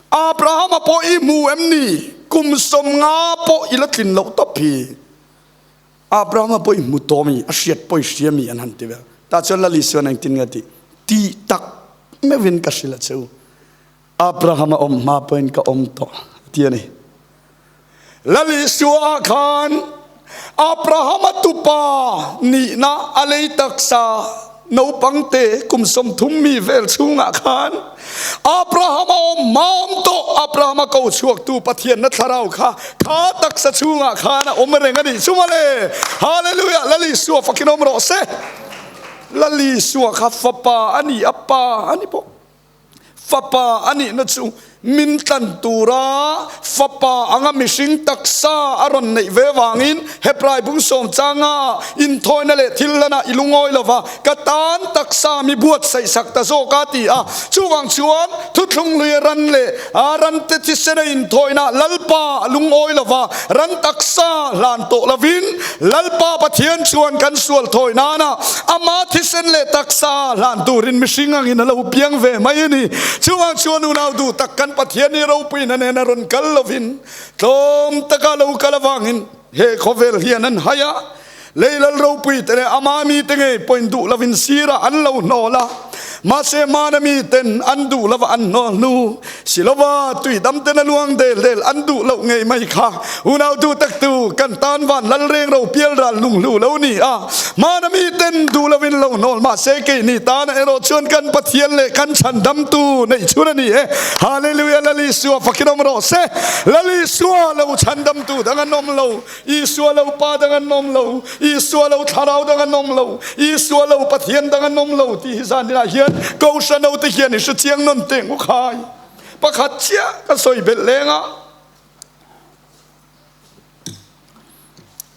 Abrahama pawh i hmu em ni? Kum 50 pawh i la tlin loh tawp hi. Abrahama pawh i hmu tawh mi, a hriat pawh i hria mi an han ti vel. Tah chuan Lal Isuan engtin nge a tih? Tih tak meuhin ka hrilh a che u. Abrahama awm hma pawhin ka awm tawh a ti a ni. Lal Isua ah khan Abrahama tupa nihna a lei taksa naupang te kum 30 mi vel chhungah khan Abrahama awm hma awm tawh, Abrahama ko chhuaktu Pathianna thlarau kha kha taksa chhungah khan a awm reng a nih chu mawle. Hallelujah! Lal Isua fakin awm rawh se. Lal Isua kha fapa a ni, a pa a ni bawk. Fapa a nihna chu Min tlan tura Fapa anga mihring taksa a rawn neih ve vangin Hebrai bung sawm changa inthawina leh thil hlanah i lungawi lo va, ka tan taksa mi buatsaih sak ta zawk a ti a. Chuvang chuan thuthlung hlui ran leh a rante thisena inthawina Lalpa a lungawi lo va, ran taksa hlan tawh lovin Lalpa Pathian chuan kan sual thawi nana ama thisen leh taksa hlan turin mihring angin a lo piang ve mai a ni. Chuvang chuan unau duh tak kan Pathian hi ropuina nena rawn kal lovin tlawm taka lo kal avangin he khawvel hian an hai a, lei lal ropui te leh ama mite ngei pawhin duh lovin sirah an lo hnawl a, mahse hmana miten an duh lova an hnawl hnu si lova tuidam ten a luang del del an duh loh ngei mai kha unau duh tak tu kan tan van lal reng ro pial ral lunghlu lo ni a. Hmana miten duh lovin lo hnawl mahse keini tana erawh chuan kan Pathian leh kan chhandamtu neih chhun a ni e. Hallelujah Lal Isua fakin awm rawh se. Lal Isua lo chhandamtu dang an awm lo, Isua lo Pa dang an awm lo, Isua lo Thlarau dang an awm lo, Isua lo Pathian dang an awm lo tih hi zan inah hian Kohhran ho te hian i hre chiang nawn teh ngu khai. Pakhat chiah ka sawi belh leng a.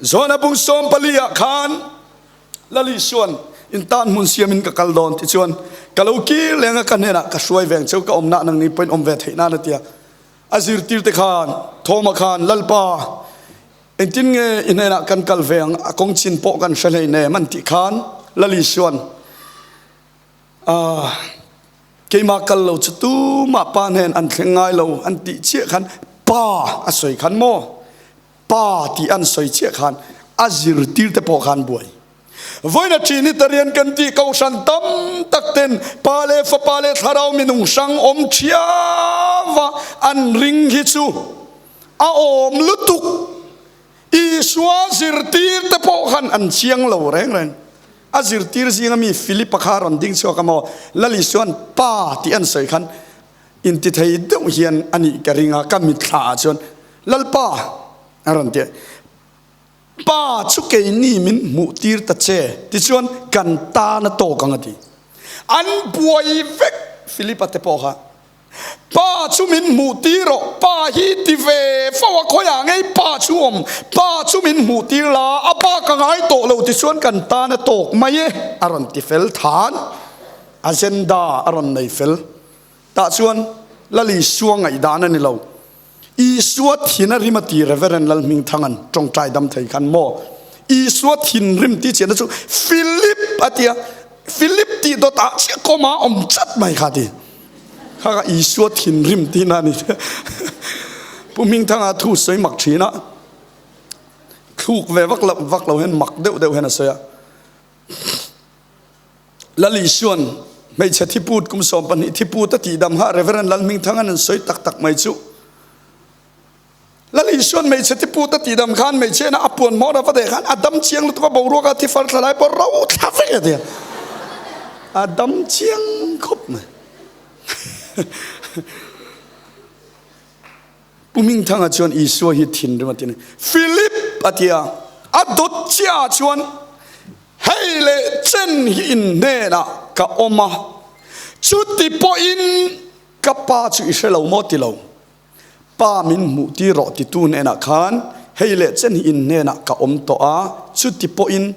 Zona bung 14 ah khan Lal Isuan in tan hmun siamin ka kal dawn ti chuan ka lo kir leng a ka hnenah ka hruai veng cheu ka awmna nang ni pawhin awm ve theih nan a tia a zirtir te khan Thoma khan Lalpa engtin nge i hnenah kan kal ve ang a kawng chin pawh kan hre hlei nem an tih khan Lal Isuan Ah, keimah kal lo chu tumah pa hnen an thleng ngai lo an tih chiah khan pa a sawi khan maw? Pa tih an sawi chiah khan a zirtir te pawh khan buai. Vawiin a Trinitarian kan tih kohhran tam tak ten Pa leh Fapa leh Thlarau minung hrang awm thiava an ring hi chu a awm lutuk. Isua zirtir te pawh khan an chiang lo reng reng. A zirtir zinga mi Philipa kha rawn ding chhuak a maw? Lal Isua'n Pa tih an sawi khan intithei deuh hian a nih ka ring a, ka mitthla ah chuan Lalpa a rawn ti a, Pa chu keini min hmuh tir ta che, tichuan kan tan a tawk ang a ti. An buai vek Philipa te pawh kha. Pa chu min hmuh tir rawh, pa hi ti ve fo a, khawiah ngei pa chu awm, pa chu min hmuh tir la, a pa ka ngai tawh lo tichuan kan tan a tawk mai e, a rawn ti fel than, agenda a rawn nei fel. Tah chuan Lal Isua ngaihdan a ni lo. Isua thin a rim a ti Reverend Lalhmingthanga'n tawngtai dam thei khan maw? Isua thinrim tih chiahna chu Philip a ti a, Philip tih dawt ah chiah kawma awm chat mai kha a ti. Kha kha Isua thinrim tihna a ni. Pu Hmingthanga thu sawi mak thin a, thluk ve vak loh vak lo hian mak deuh deuh hian a sawi a. Lal Isua'n hmeichhe thiput kum 12 thiput a tihdam kha Rev. Lalhmingthanga'n an sawi tak tak mai chu. Lal Isua'n hmeichhe thiput a tihdam khan hmeichhiaina a puan hmawr a va deh khan a dam chiang lutuk a, boruaka thi far thla lai pawh ro thla vek a ti a, a dam chiang khawp mai. Pu Hmingthanga chuan Isua hi thinrim a ti a ni. Philip a ti a, a dawt chiah ah chuan hei leh chen hi in hnenah ka awm a, chuti pawhin ka pa chu i hre lo maw ti lo, pa min hmuh tir rawh titu hnenah khan hei leh chen hi in hnenah ka awm tawh a, chuti pawhin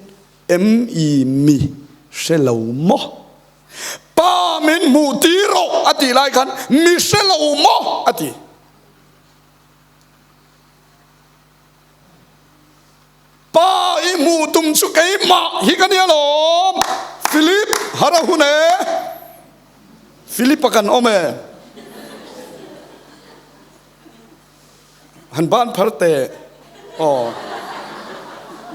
em i mi hre lo maw? Pa min hmuh tir rawh a tih lai khan mi hre lo maw a ti. Pa i hmuh tum chu keimah hi ka nia lawm. Philip har a hun e. Philip a kan awm e. Han ban phar teh aw.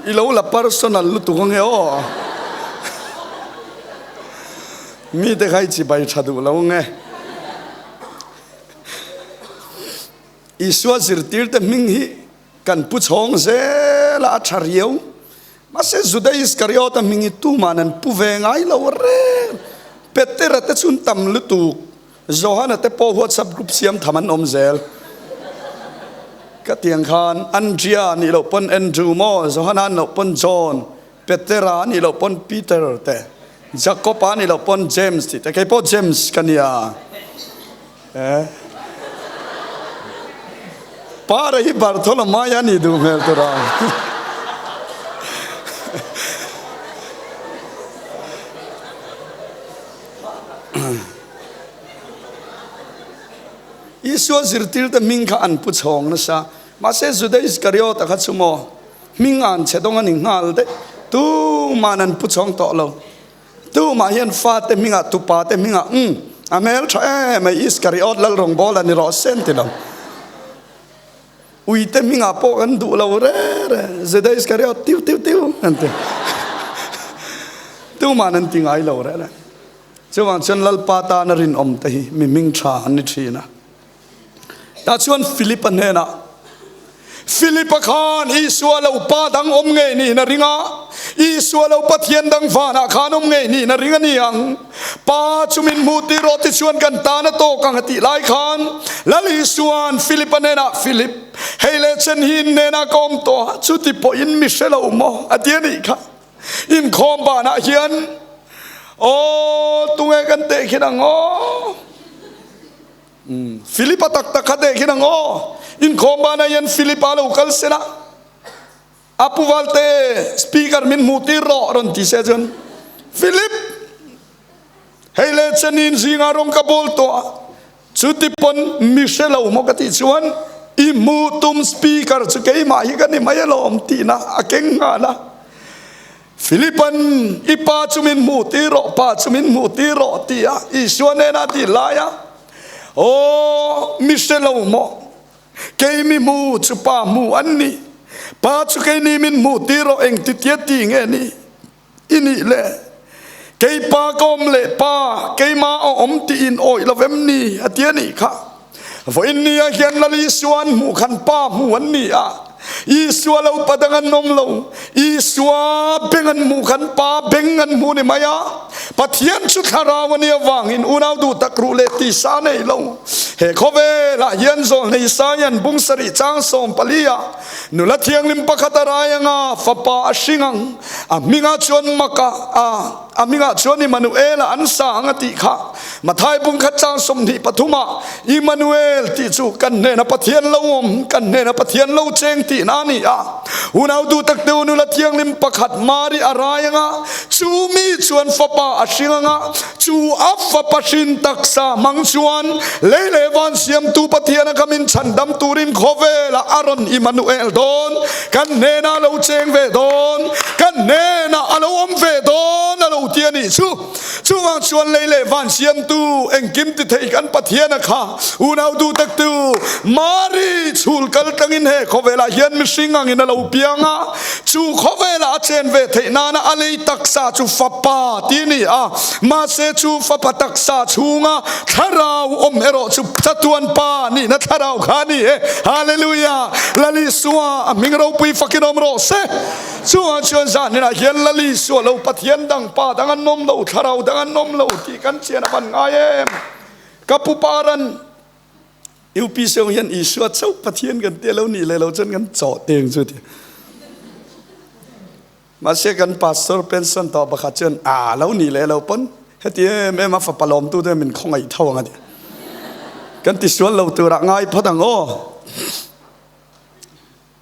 I lo la personal lutuk ange aw. Mite kha i chibai tha duh lo ange. Isua zirtir te hming hi kan pu chhawng zel a, a tha riau. Mahse Juda Iskariota hming hi tuman an pu ve ngai lo reng. Petera te chu an tam lutuk. Johana te pawh WhatsApp group siam tham an awm zel. Ka tiang khan Andrea nih loh pawn Andrew maw, Johana nih loh pawn John, Petera nih loh pawn Peter te, Jacob-a nih loh pawn James tih te, kei pawh James ka nia. Eh. Para hi Bartholomaia a nih duh hmel tur a. Isua zirtirte hming kha an pu chhawng nasa. Mahse Juda Iskariota kha chu maw hming an chhe dawng a ni nghal daih. Tuman an pu chhawng tawh lo. Tumah hian fate hmingah tupa te hmingah umm a hmel tha em ai Iskariot lal rawngbâwl a ni rawh se an ti lo. Uite hmingah pawh kan duh lo re re Juda Iskariot tiu tiu tiu an ti. Tuman an ti ngai lo re re. Chuvang chuan Lalpa tana rinawm te hi mi hming tha an ni thin a. Tah chuan Philip-a hnenah, Philip-a khan Isua lo pa dang awm ngei niin a ring a, Isua lo Pathian dang vanah khan awm ngei niin a ring a ni ang. Pa chu min hmuh tir rawh tichuan kan tan a tawk ang a tih lai khan Lal Isua'n Philip-a hnenah, Philip, hei leh chen hi in hnenah ka awm tawh a, chuti pawhin mi hre lo maw? a ti a nih kha. Inkhawm banah hian aw tunge kan teh khin ang aw? Philipa tak tak kha teh khin ang aw? Inkhawm banah hian Philipa lo kal sela a pu Valte speaker min hmuh tir rawh rawn ti se chuan Philip hei le chenin zingah rawng ka bawl tawh a Chuti pawn mi hre lo maw ka tih chuan i hmuh tum speaker chu keimah hi ka ni mai alawm tihna a keng nghal a. Philipan i pa chu min hmuh tir rawh, pa chu min hmuh tir rawh ti a Isua nena a tih lai a, Aw mi hre lo maw, kei mi hmu chu pa hmu an ni, pa chu keini min hmuh tir rawh engtitia ti nge ni? I nih le, kei pa ka awm leh pa, keimah a awm tih in awih lo vem ni? a ti a nih kha. Vawiin nia hian Lal Isua an hmuh khan pa hmu an ni a, Isua lo pa dang an awm lo. Isua beng an hmuh khan pa beng an hmu ni mai a. Pathian chu thlarau a nih avangin unau duh tak ruh leh tisa a nei lo. He khawvelah hian Zawlnei Isaia'n bung sarih chang 14 ah Nula thianghlim pakhat a rai anga fapa a hring ang, a hmingah chuan Maka a, a hmingah chuan Immanuel-a an sa ang a tih kha. Mathai bungkhat chang 23 ah Immanuel tih chu kan hnena Pathian lo awm, kan hnena Pathian lo cheng tihna a ni a. Unau duh tak deuh nula thianghlim pakhat Mari a rai anga, chu mi chuan fapa a hring anga, Chu a fapa hrin taksa hmang chuan lei leh van siamtu Pathian a kam in chhandam turin khawvelah a rawn Immanuel dawn, kan hnenah a lo cheng ve dawn, kan hnenah a lo awm ve dawn a lo ti a nih chu. Chuvang chuan lei leh van siamtu engkim ti thei kan Pathian a kha unau duh taktu Mari chhul kal tlangin he khawvelah hian mihring angin a lo piang a, Chu khawvelah a chen ve theih nana a lei taksa chu fapa ti a ni a, mahse chu fapa taksa chhunga thlarau awm erawh chu chatuan pa nihna thlarau kha a ni e. Hallelujah! Lal Isua a hming ropui fakin awm rawh se. Chungah chuan zanhinah hian Lal Isua lo Pathian dang pa dang an awm lo, thlarau dang an awm lo tih kan chian a van ngai em? Ka pu paran. UPC ho hian Isua chauh Pathian kan tia lo nih leh lo chuan kan chawh teng chu ti. Mahse kan pastor pension tawh pakhat chuan a lo nih leh lo pawn heti em em a fapa lawmtu te min khawngaih tho ang a ti. Kan tisual lo turah ngai phawt ang aw.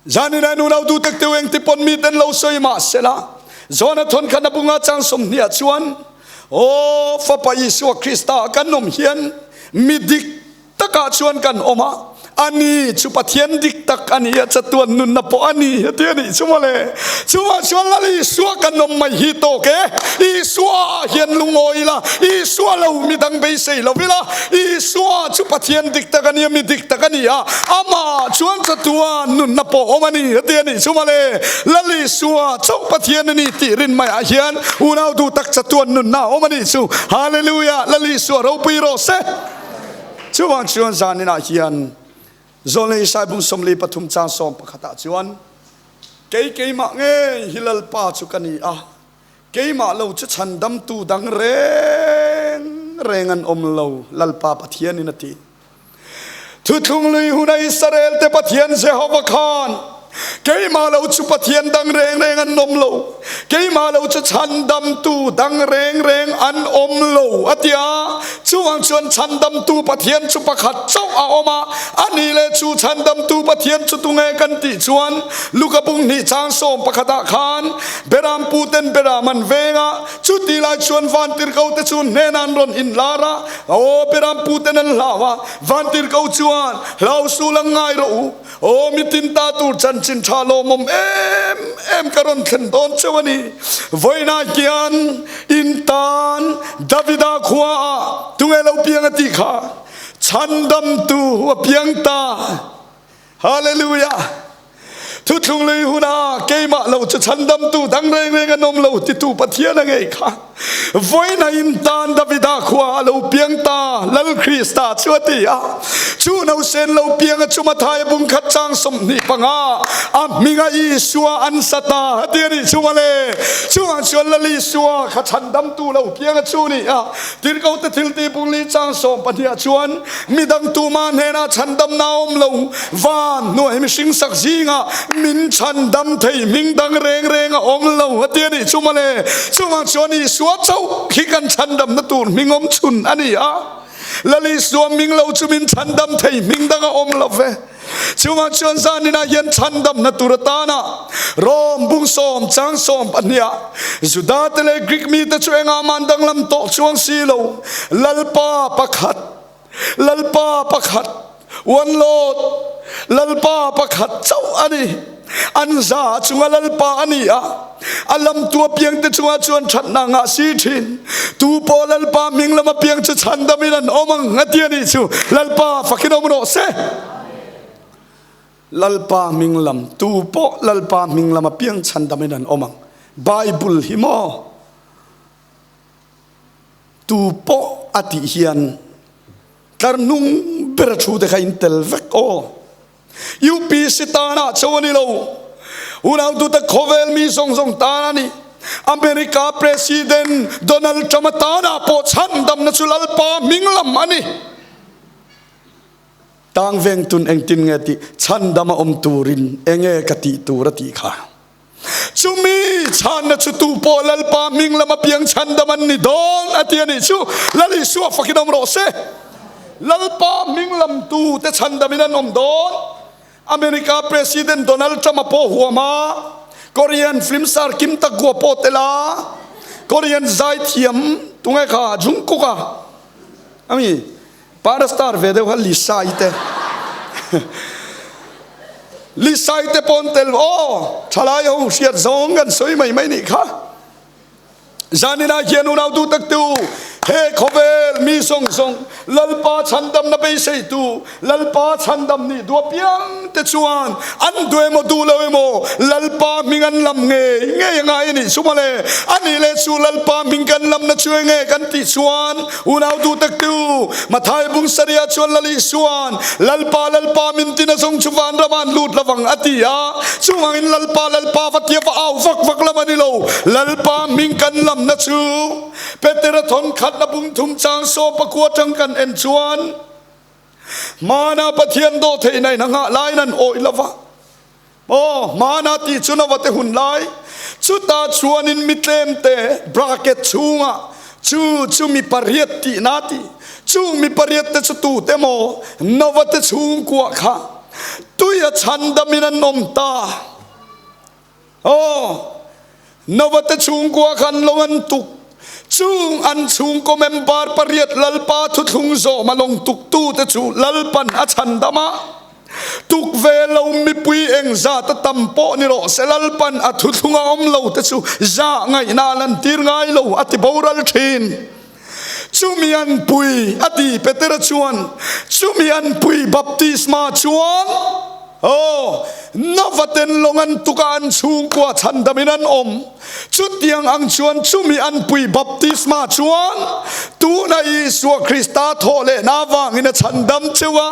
Zanin nu lo tu tek teu eng ti pawn mi ten lo sawi mah sela Jona thawn khan a bunga chang 20 ah chuan aw fapa Isua Krista kan awm hian mi dik takah chuan kan awm a ani chu Pathian dik tak ani a chatuan nunna pawh ani heti a nih chu mawle chuvang chuan Lal Isua kan awm mai hi tawk e Isua ah hian lungawi ila Isua lo midang beisei lo ila Isua chu Pathian dik tak ani a mi dik tak ani a Amah chuan chatuan nunna pawh awm a ni, heti a nih chu mawle. Lal Isua chauh Pathian a ni tih rin maiah hian unau duh tak chatuan nunna a awm a nih chu. Hallelujah! Lal Isua ropui rawh se. Chuvang chuan zaninah hian Zawlnei Isai bung 43 chang 11 ah chuan, Kei keimah ngei hi Lalpa chu ka ni a, keimah lo chu chhandamtu dang reng reng an awm lo, Lalpa Pathianin a ti. Thuthlung lui huna Israel te Pathian Jehova khan. Keimah lo chu Pathian dang reng reng an awm lo, keimah lo chu chhandamtu dang reng reng an awm lo, a ti a. Chuvang chuan chhandamtu Pathian chu pakhat chauh a awm a, a nih leh chu chhandamtu Pathian chu tunge kan tih chuan Luka bung hnih chang sawm pakhatah khan Beram puten Beram an veng a, chuti lai chuan Vantirhko te chu hnenah an rawn inlar a, aw Beram puten an hlau a, Vantirhko chuan hlau sul ang ngai rawh u. Aw mi tin ta tur chanchin tha lawmawm em em ka rawn thlen dawn cheu a ni. Vawiinah hian in tan Davida khua ah tunge lo piang a tih kha chhandamtu a piang ta. Hallelujah! Thuthlung lui huna keimah lo chu chhandamtu dang reng reng an awm lo titu Pathian a ngei kha. Vawiinah in tan Davida khua a lo piang ta, Lal Krista chu a ti a. Chu nausen lo piang a chu Mathaia bung khat chang 25 a hminga Isua an sa ta a ti a nih chu mawle. Chungah chuan Lal Isua kha chhandamtu lo piang a chu ni a. Tirhkohte thiltih bung li chang 12 ah chuan Midang tuma hnenah chhandamna a awm lo, van hnuai mihring sak zingah min chhandam thei hming dang reng reng a awm lo a ti a nih chu mawle. Chungah chuan Isua chauh hi kan chhandamna tur hming awm chhun a ni a, Lal Isua hming lo chu min chhandam thei hming dang a awm lo ve. Chungah chuan zaninah hian chhandamna tur atana Rom bung sawm chang sawm pahniha Juda te leh Greek mite chu engah mah an danglam tawh chuang si lo, Lalpa pakhat, Lalpa pakhat, one Lord, Lalpa pakhat chauh a ni. An za chunga Lalpa a ni a, a lamtu apiangte chungah chuan thatna ngah si thin. Tu pawh Lalpa hming lam apiang chu chhandamin an awm ang a ti a nih chu. Lalpa fakin awm rawh se. Lalpa hming lam, tu pawh Lalpa hming lam apiang chhandamin an awm ang. Bible hi maw? Tu pawh a tih hian tlar hnung ber a thu te kha in tel vek aw. UPC tanah chauh a ni lo, unautute khawvel mi zawng zawng tan a ni. America President Donald Trump-a tanah pawh chhandamna chu Lalpa hming lam a ni. Tang vengtun engtin nge tih chhandama awm turin enge ka tih tur a tih kha. Chumi chhanna chu tu pawh Lalpa hming lama piang chhandam an ni dawn a ti a nih chu. Lal Isua fakin awm rawh se. Lalpa hming lam tu te chhandamin an awm dawn. America President Donald Trump a pawh huam a, Korean film star Kim Tak-goo a pawh tel a, Korean zaithiam tunge kha Jungkook a ami Para star ve deuh kha Lisa i te Lisa i te pawn tel aw thalai ho hriat zawng kan sawi mai mai nih kha Zanina hian unau tu tak tu he khawvel mi zawng zawng Lalpa chhandamna beisei tu Lalpa chhandam nih duah piang te chuan an duh emaw duh lo emaw Lalpa hming an lam ngei ngei a ngai a nih chu mawle a nih leh chu Lalpa hming kan lamna chu enge kan tih chuan Unau duh tak tu, Mathai bung Saria chuan Lal Isua'n, Lalpa, Lalpa, min tin a zawng chu vanram ah an lut lovang a ti a. Chuvangin Lalpa, Lalpa va tia va au vak vak lam a ni lo. Lalpa hming kan lamna chu Petera thawn khatna bung thum chang saw pakua tang kan en chuan hmana Pathian dawh theihna in a nghah laiin an awih lova. Aw, hmana tih chu Nova te hun lai, chutah chuanin mi tlemte bracket chhungah chu chu mi pariat tihna a ti. Chung mi pariat te chu tute maw Nova te chhungkuah kha tuia chhandamin an awm ta. Aw, Nova te chhungkua kha an lawng an tuk. Chung an chhungkaw member pariat Lalpa thuthlung zawm a lawng tuktute chu Lalpan a chhandam a. Tuk ve lo mipui eng zat a tam pawh ni rawh se Lalpan a thuthlung a awm lo te chu zah ngaihna a lantir ngai lo a ti boral thin. Chumi an pui a ti Petera chuan chumi an pui baptisma chuan aw Nova ten lawng an tuk a an chhungkua chhandamin an awm. Chutiang ang chuan chumi an pui baptisma chuan tuna Isua Krista thawh lehna avangin a chhandam cheu a.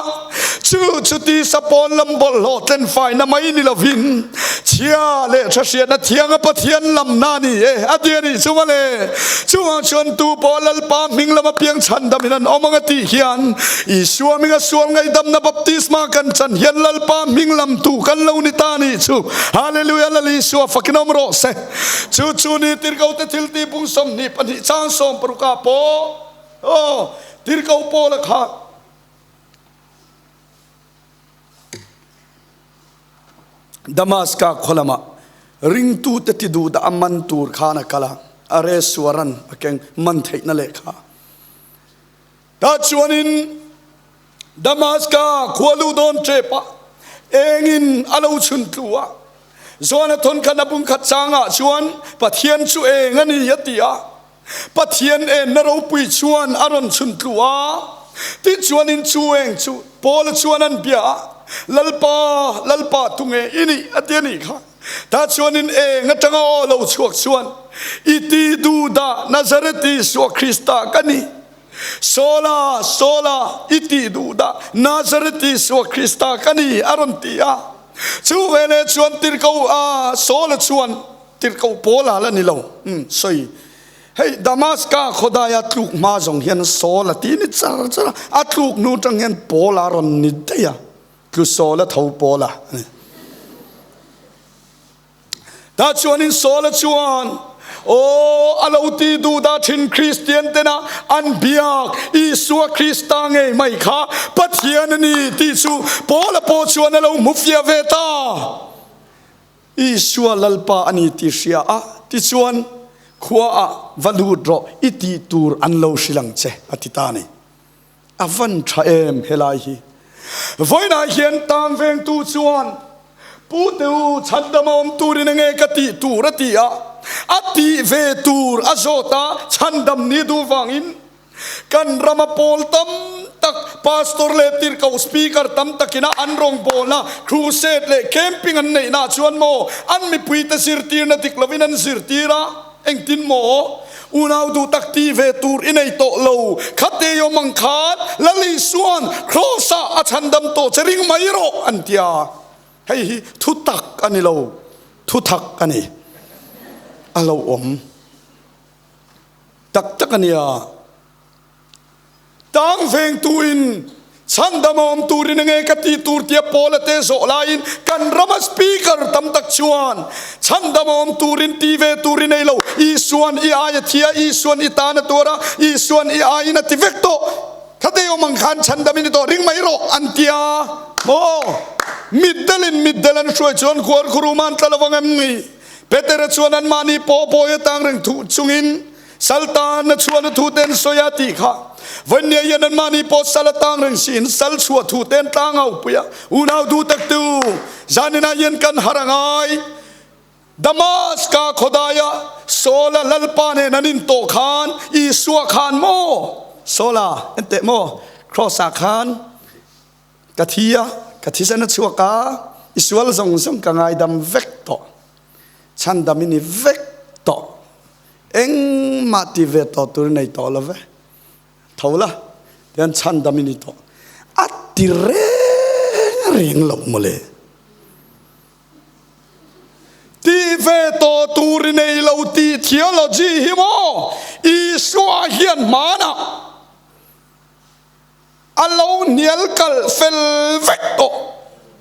Chu chu tisa pawn lam bawlhhlawh tlenfaina mai ni lovin chhia leh tha hriatna thianga Pathian lamna a ni e a ti a nih chu mawle. Chungah chuan tu pawh Lalpa hming lama piang chhandamin an awm ang a tih hian Isua hminga sual ngaihdamna baptisma kan chan hian Lalpa hming lam tu kan lo. lo ni ta nih chu. Hallelujah Lal Isua fakin awm rawh se. Chu chu ni tirhkohte thiltih bung 22 chang 60 ah pawh aw tirhkoh Paula kha Damaska khaw lamah ringtute ti duh dah a man tur khan a kal a, a resuaran a keng man theihna lehkha. Tah chuanin Damaska khua luh dawn ṭep ah engin a lo chhun tlu a, Joana thawnkhat a bungkhat changah chuan Pathian chu eng a ni a ti a, Pathian enna ropui chuan a rawn chhun tlu a, tichuanin chu eng chu Paula chuan an bia a, Lalpa, Lalpa tunge i nih? a ti a nih kha. Tah chuanin eng atanga aw lo chhuak chuan, I ti duh dah, Nazareth Isua Krista ka ni. Saula, Saula, i ti duh dah, Nazareth Isua Krista ka ni, a rawn ti a. Chu veleh chuan tirhkoh a Saula chuan tirhkoh Paula la ni lo, umm, sawi. Hei Damaska khawdaia tluk hma zawng hian Saula ti ni char char a, a tluk hnu tang hian Paula rawn ni daih a. Tlu Saula tho Paula a ni. Tah chuanin Saula chuan, Aw, a lo ti duh dah thin Kristian tena an biak Isua Krista ngei mai kha Pathian a ni tih chu Paula pawh chuan a lo hmu fiah ve ta. Isua Lalpa a ni tih hria a, tichuan khuaah va lut rawh i tih tur an lo hrilh ang che a ti ta a ni. A van tha em helai hi. Vawiinah hian tang vengtu chuan Pu te u chhandam a awm turin enge ka tih tur a ti a, a tih ve tur a zawt a, chhandam ni duh vangin kan rama pawl tam tak pastor leh tirhkoh speaker tam takina an rawngbawlna crusade leh camping an neihna chuan maw an mipuite zirtirna dik lovin an zirtir a. Engtin maw? Unau duh tak ti ve tur i nei tawh lo. Khate awm ang khan Lal Isua'n Kraws-ah a chhandam tawh che ring mai rawh an ti a. Hei hi thu tak a ni lo, thu thak a ni. A lo awm tak tak a nia. Tang vengtuin chhandam a awm turin enge ka tih tur tia Paula te zawh laiin kan rama speaker tam tak chuan chhandam a awm turin ti ve tur i nei lo, Isuan i ai a thi a, Isuan i tan a tuar a, Isuan i aiin a ti vek tawh, Thatei awm ang khan chhandam i ni tawh ring mai rawh an ti a maw? Mitdelin mitdel an hruai chuan khuarkhurum an tla lovang em ni? Petera chuan anmahni pawh bawi atang reng thuh chungin Saltan a chhuah na thu ten sawi a tih kha Vawinnia hian anmahni pawh sal a tang reng siin sal chhuah thu ten tlang au pui a. Unau duh tak tu, zaninah hian kan har a ngai. Damaska khawdaia Saula Lalpa nen an intawh khan Isua khan maw Saula enteh maw Kraws ah khan ka thi a, ka thisen a chhuak a, i sual zawng zawng ka ngaidam vek tawh, chhandam i ni vek tawh. Engmah ti ve tawh tur nei tawh lo ve. Tho la, tian chhandam i ni tawh. A ti reng reng lo mawle. Ti ve tawh tur i nei lo tih theology hi maw Isua hian hmanah A lo hnial kalh fel vek tawh.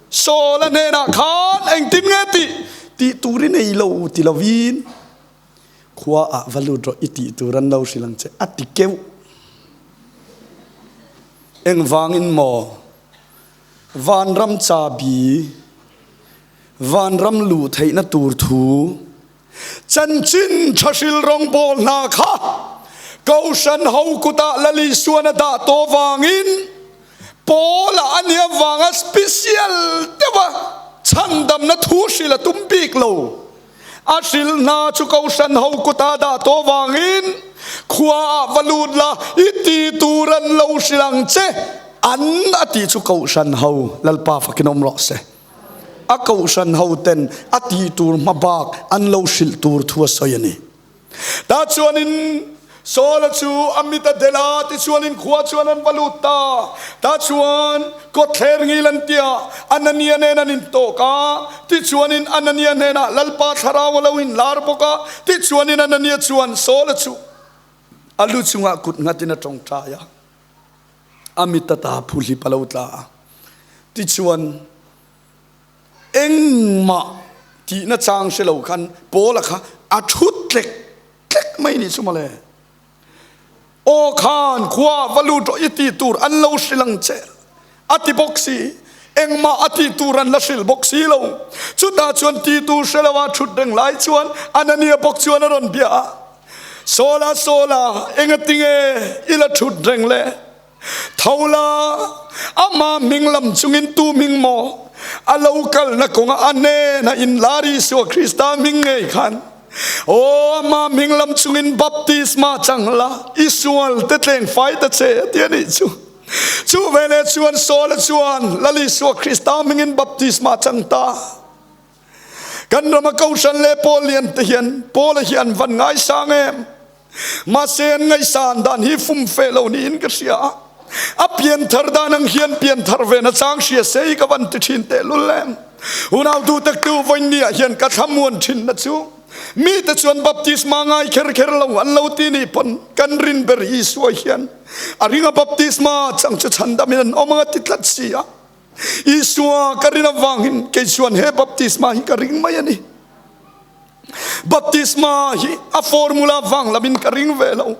Saul-a hnenah khan engtin nge tih tih tur i nei lo ti lovin khua ah va lut rawh i tih tur an lo hrilh ang che a ti keuh. Engvangin maw vanram chabi, vanram luh theihna tur thu, Chanchin thahril rawngbâwl hna kha Kohhran ho kutah Lal Isuan a dah tawh vangin Paula a nih avanga special deuha chhandamna thu hrilh a tum bik lo. A hrilh hna chu Kohhran ho kuta a dah tawh vangin khuaah va lut la, i ti tur an lo hrilh ang che an a tih chu Kohhran ho Lalpa fakin awm rawh se. A kohhran hoten a tih tur hma bak an lo hrilh tur thu a sawi a ni. Tah chuanin Saula chu a mit a del a, tichuanin khua chuan an va lut ta. Tah chuan kawtthler ngil an tia, Anania nen an intawk a, tichuanin Anania hnenah Lalpa thlarau a lo inlar bawk a, tichuanin Anania chuan Saula chu a lu chungah kut nghatin a tawngtai a. A mit ata phuhlip a lo tla a. Tichuan, Engmah tihna chang hre lo khan Paula kha a thu tlek tlek mai nih chu mawle. Aw khan khua va lut rawh i tih tur an lo hrilh ang che a ti bawk si. Engmah a tih tur an la hrilh bawk si lo. Chutah chuan tih tur hre lo a thut reng lai chuan Anania bawk chuan a rawn bia a, Sawla, Sawla, engatinge i la thut reng le? Tho la, ama hming lam chungin tu hming maw a lo kalna kawnga a hnena inlar Isua Krista hming ngei khan, Aw, ama hming lam chungin baptisma chang la, i sual te tleng fai ta che, a ti a nih chu. Chu veleh chuan Saula chuan Lal Isua Krista hmingin baptisma chang ta. Kan rama Kohhran leh Pawl lian te hian Paula hi an van ngaisang em? Mahse an ngaihsan dan hi fum fe lo niin ka hria a, a pianthar dan ang hian pianthar ve na chang hria se hi ka van ti thin tehlul em. Unautu taktu vawinia hian ka thlamuan thin na chu mite chuan baptisma ngai kher kher lo an lo ti nih pawn kan rin ber Isua hian a ringa baptisma chang chu chhandamin an awm anga ti tlat si a. Isua ka rin avangin kei chuan he baptisma hi ka ring mai a ni. Baptisma hi a formula vang lamin ka ring ve lo.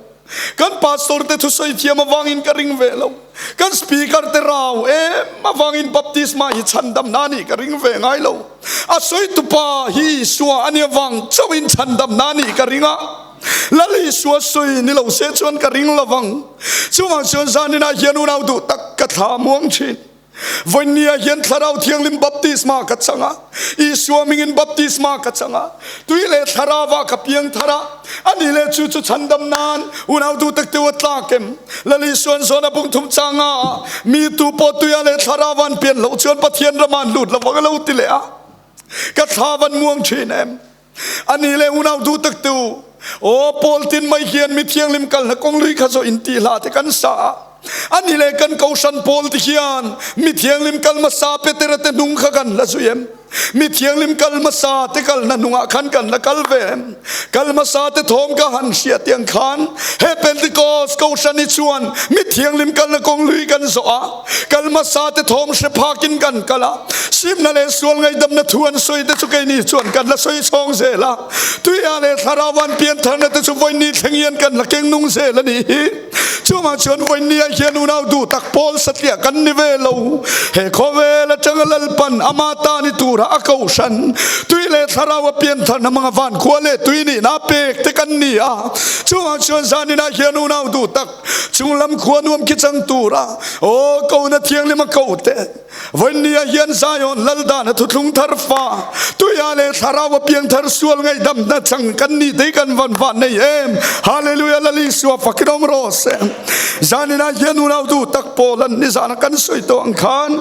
Kan pastor te thusawi thiam avangin ka ring ve lo. Kan speaker te rau em avangin baptisma hi chhandamna anih ka ring ve ngai lo. A sawitupa hi Isua a nih avang chauhin chhandamna anih ka ring a. Lal Isua sawi ni lo se chuan ka ring lovang. Chuvang chuan zaninah hian unau duh tak ka thla muang thin. Vawinia hian Thlarau Thianghlim baptisma ka chang a, Isua mingin baptisma ka chang a, tui leh Thlarauah ka piang thar a, a ni leh chu chu chhandam nan unau duh tak teuh a tlak em? Lal Isua'n zawn a bung thum chang a, mi tu pawh tuia leh Thlarauah an pian loh chuan Pathian ramah an lut lovang a lo ti leh a, ka thla van muang thin em? A ni leh unau duh tak te u, aw Paul tin mai hian mi thianghlim kalna kawng lui kha zawh in tih hla te kan sa a. A ni leh kan kohhran Paul ti hian mi thianghlim kal hmasa Petera te hnung kha kan la zui em? Mi thianghlim kal hmasa te kalna hnungah khan kan la kal ve em? Kal hmasa te thawm ka han hria tiang khan he Pentecost kohhran hi chuan mi thianghlim kalna kawng lui kan zawh a. Kal hmasa te thawm hre phakin kan kal a, simna leh sual ngaihdamna thu an sawi te chu keini chuan kan la sawi chhawng zel a, tuia leh thlarau an piantharna te chu vawiin thleng hian kan la keng nung zel a nih hi. Chungah chuan vawiin ah hian unau duh tak pawl satliah kan ni ve lo. He khawvel atanga Lalpan ama ta ni tura a kohhran tui leh thlarau a piantharna hmanga vankhua leh tui nihna pek te kan ni a. Chungah chuan zaninah hian unau duh tak Chunglam khua nuam khi chang tura aw kona thianghlim a ko te vawinia hian Zion Laldan a thuthlung thar fa tuia leh thlarau a piang thar sual ngaihdamna chang kan ni te kan van van nei em Hallelujah Lal Isua fakin awm rawh se Zanina hian unau duh tak pawl an ni zana kan sawi tawh ang khan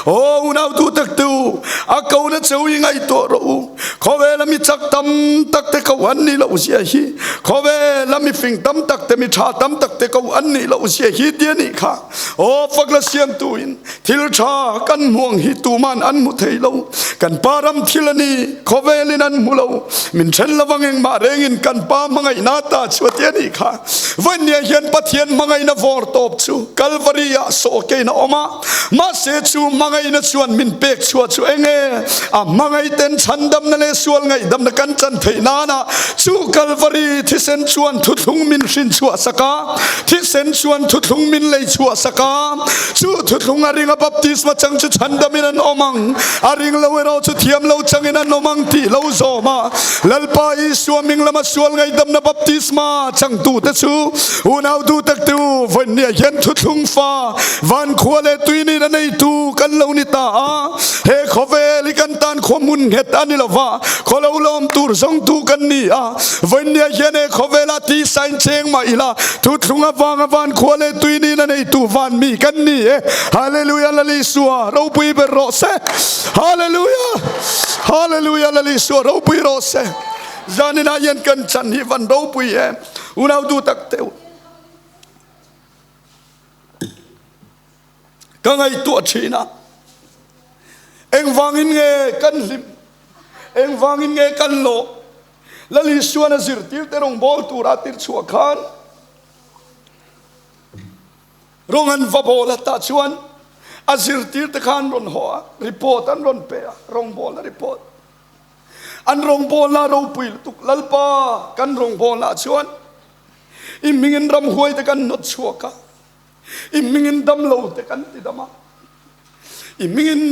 aw unau duh tak tu a kona cheu i ngaihtuah rawh u Khawvela mi chak tam tak te ko an nih loh zia hi, khawvela mi fing tam tak te mi tha tam tak te ko an nih loh zia hi ti a nih kha. Aw fakla siamtu in thil tha kan hmuang hi tuman an hmu thei lo. Kan pa ram thil a ni, khawvel in an hmu lo. Min then lovang engmah rengin kan pa hmangaihna ta chu a ti a nih kha. Vawinia hian Pathian hmangaihna vawr tawp chu Kalvari ah sawhkein a awm a. Mahse chu hmangaihna chuan min pek chhuah chu eng nge? A hmangaihten chhandamna leh sual ngaihdamna kan chan theih nana chu Kalvari thisen chuan thuthlung min hrin chhuah sak a, thisen chuan thuthlung min lei chhuah sak a. Chu thuthlung a ringa baptisma chang chu chhandamin an awm ang, a ring lo erawh chu thiam lo changin an awm ang tih lo zawm a. Lalpa Isua hming lama sual ngaihdamna baptisma changtute chu unau duh takte u, vawinia hian thuthlung fa Van khua leh tui nin a neitu kan lo ni ta a, he khawvel hi kan tan khua hmun nghet a ni lo va, khaw lo lawm tur zawngtu kan ni a. Vawinia hian he khawvela tisa in cheng mah ila, thuthlung avanga van khua leh tui nin a neitu van mi kan ni e. Hallelujah Lal Isua ropui ber rawh se. Hallelujah Hallelujah Lal Isua ropui rawh se. Zaninah hian kan chan hi van ropui em. Unau duh tak teuh. Ka ngaihtuah thin a, engvangin nge kan hlim, engvangin nge kan lawh? Lal Isuan a zirtirte rawngbâwl tura tir chhuah khan rawng an va bawl a, tah chuan. A zirtirte kha an rawn haw a, report an rawn pe a, rawngbawlna report. An rawngbawlna a ropui lutuk, Lalpa, kan rawngbawlnaah chuan i hmingin ramhuaite kan hnawt chhuak a, i hmingin damlote kan ti dam a, i hmingin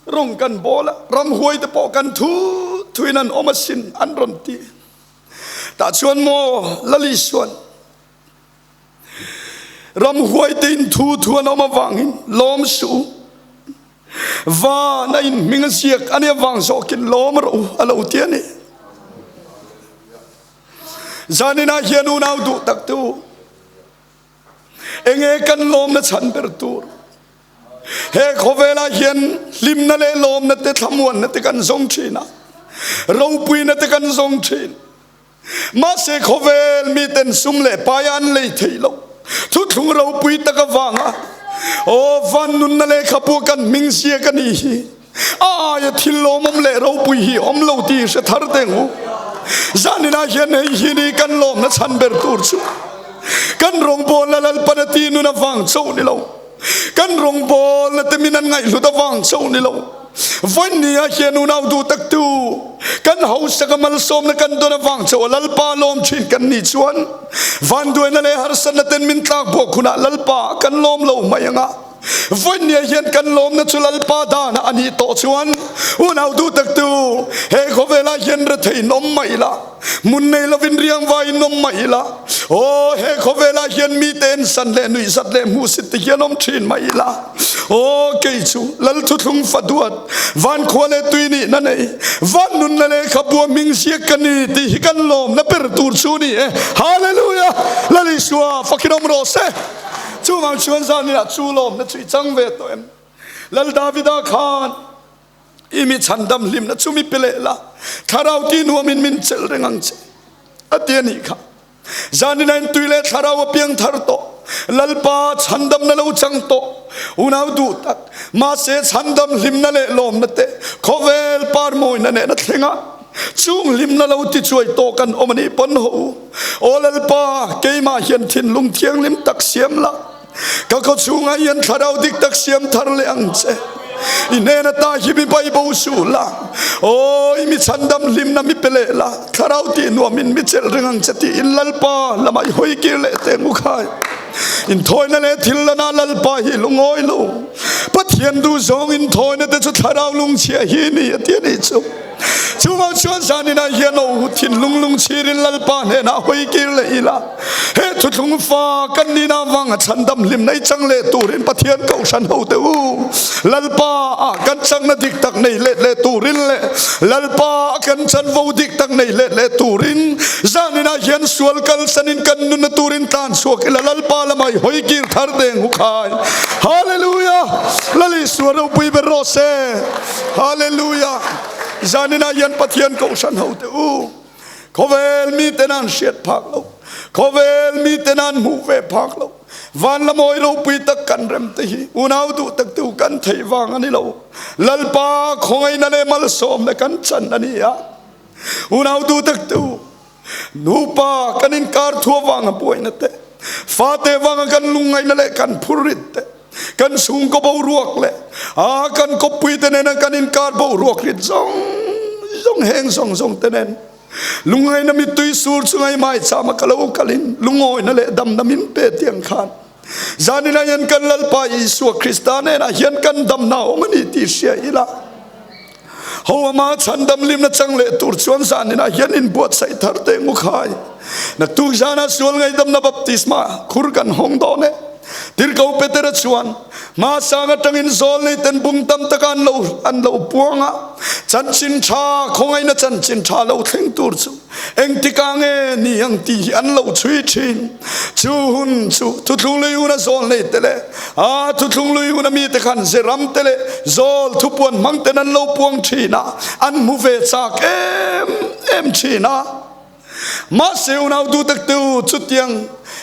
rawng kan bawl a, ramhuaite pawh kan thu thuin an awm asin an rawn ti. Tah chuan maw Lal Isuan Ramhuaite in thu thu an awm avangin lawm suh u. Van a in hming a ziak a nih avang zawkin lawm rawh u a lo ti a ni. Zaninah hian unau duh tak te u, enge kan lawmna chhan ber tur? He khawvelah hian hlimna leh lawmna te thlamuanna te kan zawng thin a, ropuina te kan zawng thin. Mahse khawvel miten sum leh paia an lei theih loh thuthlung ropui tak avanga aw van nunna lehkhabu kan hming ziak a nih hi a aia thil lawmawm leh ropui hi awm lo tih hre thar teng u. Zaninah hian hei hi ni kan lawmna chhan ber tur chu kan rawngbawlna Lalpan a tih nun avang chauh ni lo. Kan rawngbawlna te min an ngaihhlut avang chauh ni lo. Vawinia hian unau duh tak tu kan hausaka malsawmna kan dawn avang chauh a Lalpa lawm thin kan nih chuan vanduaina leh harsatna ten min tlak buak hunah Lalpa kan lawm lo mai anga. Vawinia hian kan lawmna chu Lalpa dana a nih tawh chuan unau duh tak tu he khawvelah hian rethei in awm mai la. Hmun nei lovin riangvai in awm mah ila, aw he khawvelah hian mite en san leh nuihzat leh hmuhsit te hian awm thin mah ila, aw kei chu Lal thuthlung fa duat, van khua leh tui nihna nei, van nunna lehkhabua hming ziak ka ni tih hi kan lawmna ber tur chu ni e. Hallelujah! Lal Isua fakin awm rawh se. Chuvang chuan zaninah chu lawmna chu i chang ve tawh em? Lal Davida khan I mi chhandam hlimna chu mi pe leh la, thlarau ti nuamin min chelh reng ang che, a ti a nih kha. Zanina in tui leh thlarau a piang thar tawh, Lalpa chhandamna lo chang tawh, unau duh tak, mahse chhandam hlimna leh lawmna te khawvel par mawina nena thleng a, chung hlimna lo ti chuai tawh kan awm a nih pawn ho u. Aw Lalpa, keimah hian thinlung thianghlim tak siam la, Ka khaw chhungah hian thlarau dik tak siam thar leh ang che. I hnen ata hi mi bai bo suh la. Aw, i mi chhandam hlimna mi pe leh la. Thlarau tih nuamin mi chelh reng ang che tiin Lalpa lamah i hawi kir leh teh ngu khai. Inthawina leh thil lana Lalpa hi lungawi lo. Pathian duh zawng inthawina te chu thlarau lungchhia hi ni a ti a nih chu. Chuvang chuan zaninah hian aw thinlung lungchhirin Lalpa hnenah hawi kir leh ila, he thuthlung fa kan nihna avanga chhandam hlimna i chang leh turin Pathian kohhran hote u, Lalpa ah kan chakna dik tak nei let leh turin leh Lalpa ah kan chanvo dik tak nei let leh turin zaninah hian sual kalsanin kan nunna turin tlan chhuak ila Lalpa lamah i hawi kir thar deng hu khai. Hallelujah! Lal Isua ropui ber rawh se. Hallelujah! Zaninah hian Pathian kohhran ho te u, khawvel miten an hriat phak lo, khawvel miten an hmuh ve phak lo, van lamawi ropui tak kan rem te hi unau duh tak te u kan theih vang a ni lo. Lalpa khawngaihna leh malsawmna kan chan a ni a. Unau duh tak te u, nupa kan inkar thu avanga buaina te, fate avanga kan lungngaihna leh kan phurrit te, kan chhungkaw boruak leh a kan kawppui te nena kan inkar boruak rit zawng zawng heng zawng zawng te nen lungngaihna mittui sur chu ngaihmai chama ka lo kalin lungawina leh damna min pe tiang khan zanina hian kan Lalpa Isua Krista nenah hian kan damna awm a ni tih hria ila. Ho ama chhandam limna chang leh tur chuan zaninah hian inbuatsaih thar teh ngu khai. Naktuk zanah sual ngaihdamna baptisma khur kan hawng dawn e. Tirhko Petera chuan hmasang atangin zawl nei ten bung tam taka an lo an lo puang a, chanchin tha khawngaihna chanchin tha lo thleng tur chu Engtikah nge ni ang tih hi an lo chhui thin. Chu hun chu thuthlung lui huna zawl nei te leh a thuthlung lui huna mite khan zeram te leh zawl thupuan hmang ten an lo puang thin a, an hmu ve chak em em thin a. Mahse unau duhtak te u, chutiang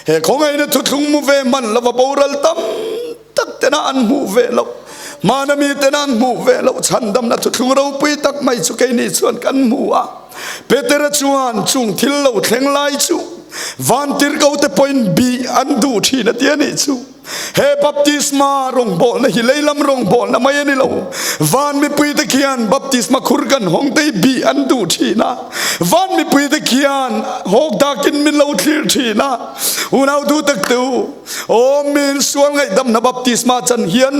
he khawngaihna thuthlung hmu ve hman lova boral tam tak tena an hmuh ve loh, hmana miten an hmuh ve loh chhandamna thuthlung ropui tak mai chu keini chuan kan hmu a. Petera chuan chung thil lo thleng lai chu vantirhkote pawhin bih an duh thin a ti a nih chu. He baptisma rawngbawlna hi lei lam rawngbawlna mai a ni lo. Van mipuite khian baptisma khur kan hawng te hi bih an duh thin a. Van mipuite khian hawk dakin min lo thlir thin a. Unau duh tak te u, aw min sual ngaihdamna baptisma chan hian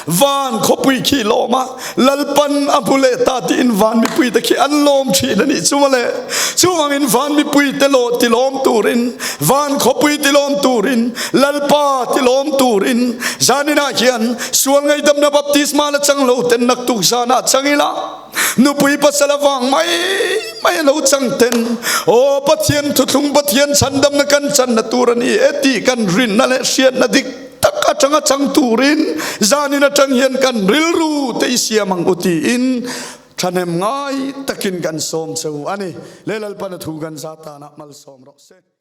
Van khawpui khi lawm a, Lalpan a hmu leh ta tiin van mipuite khi an lawm thin a nih chu mawle. Chuvangin van mipuite law ti lawm turin, van khawpui ti lawm turin, Lalpa ti lawm turin zaninah hian sual ngaihdamna baptisma la chang lo ten naktuk zanah chang ila, nupui pasal avang mai mai a lo chang ten, Aw Pathian thuthlung Pathian chhandamna kan channa tur a ni e tih kan rinna leh hriatna dik tak atanga chang turin zanin atang hian kan rilru te i siam ang u tiin thahnem ngai takin kan sawm cheu a ni. Le Lalpan a thu kan za tanah malsawm rawh se.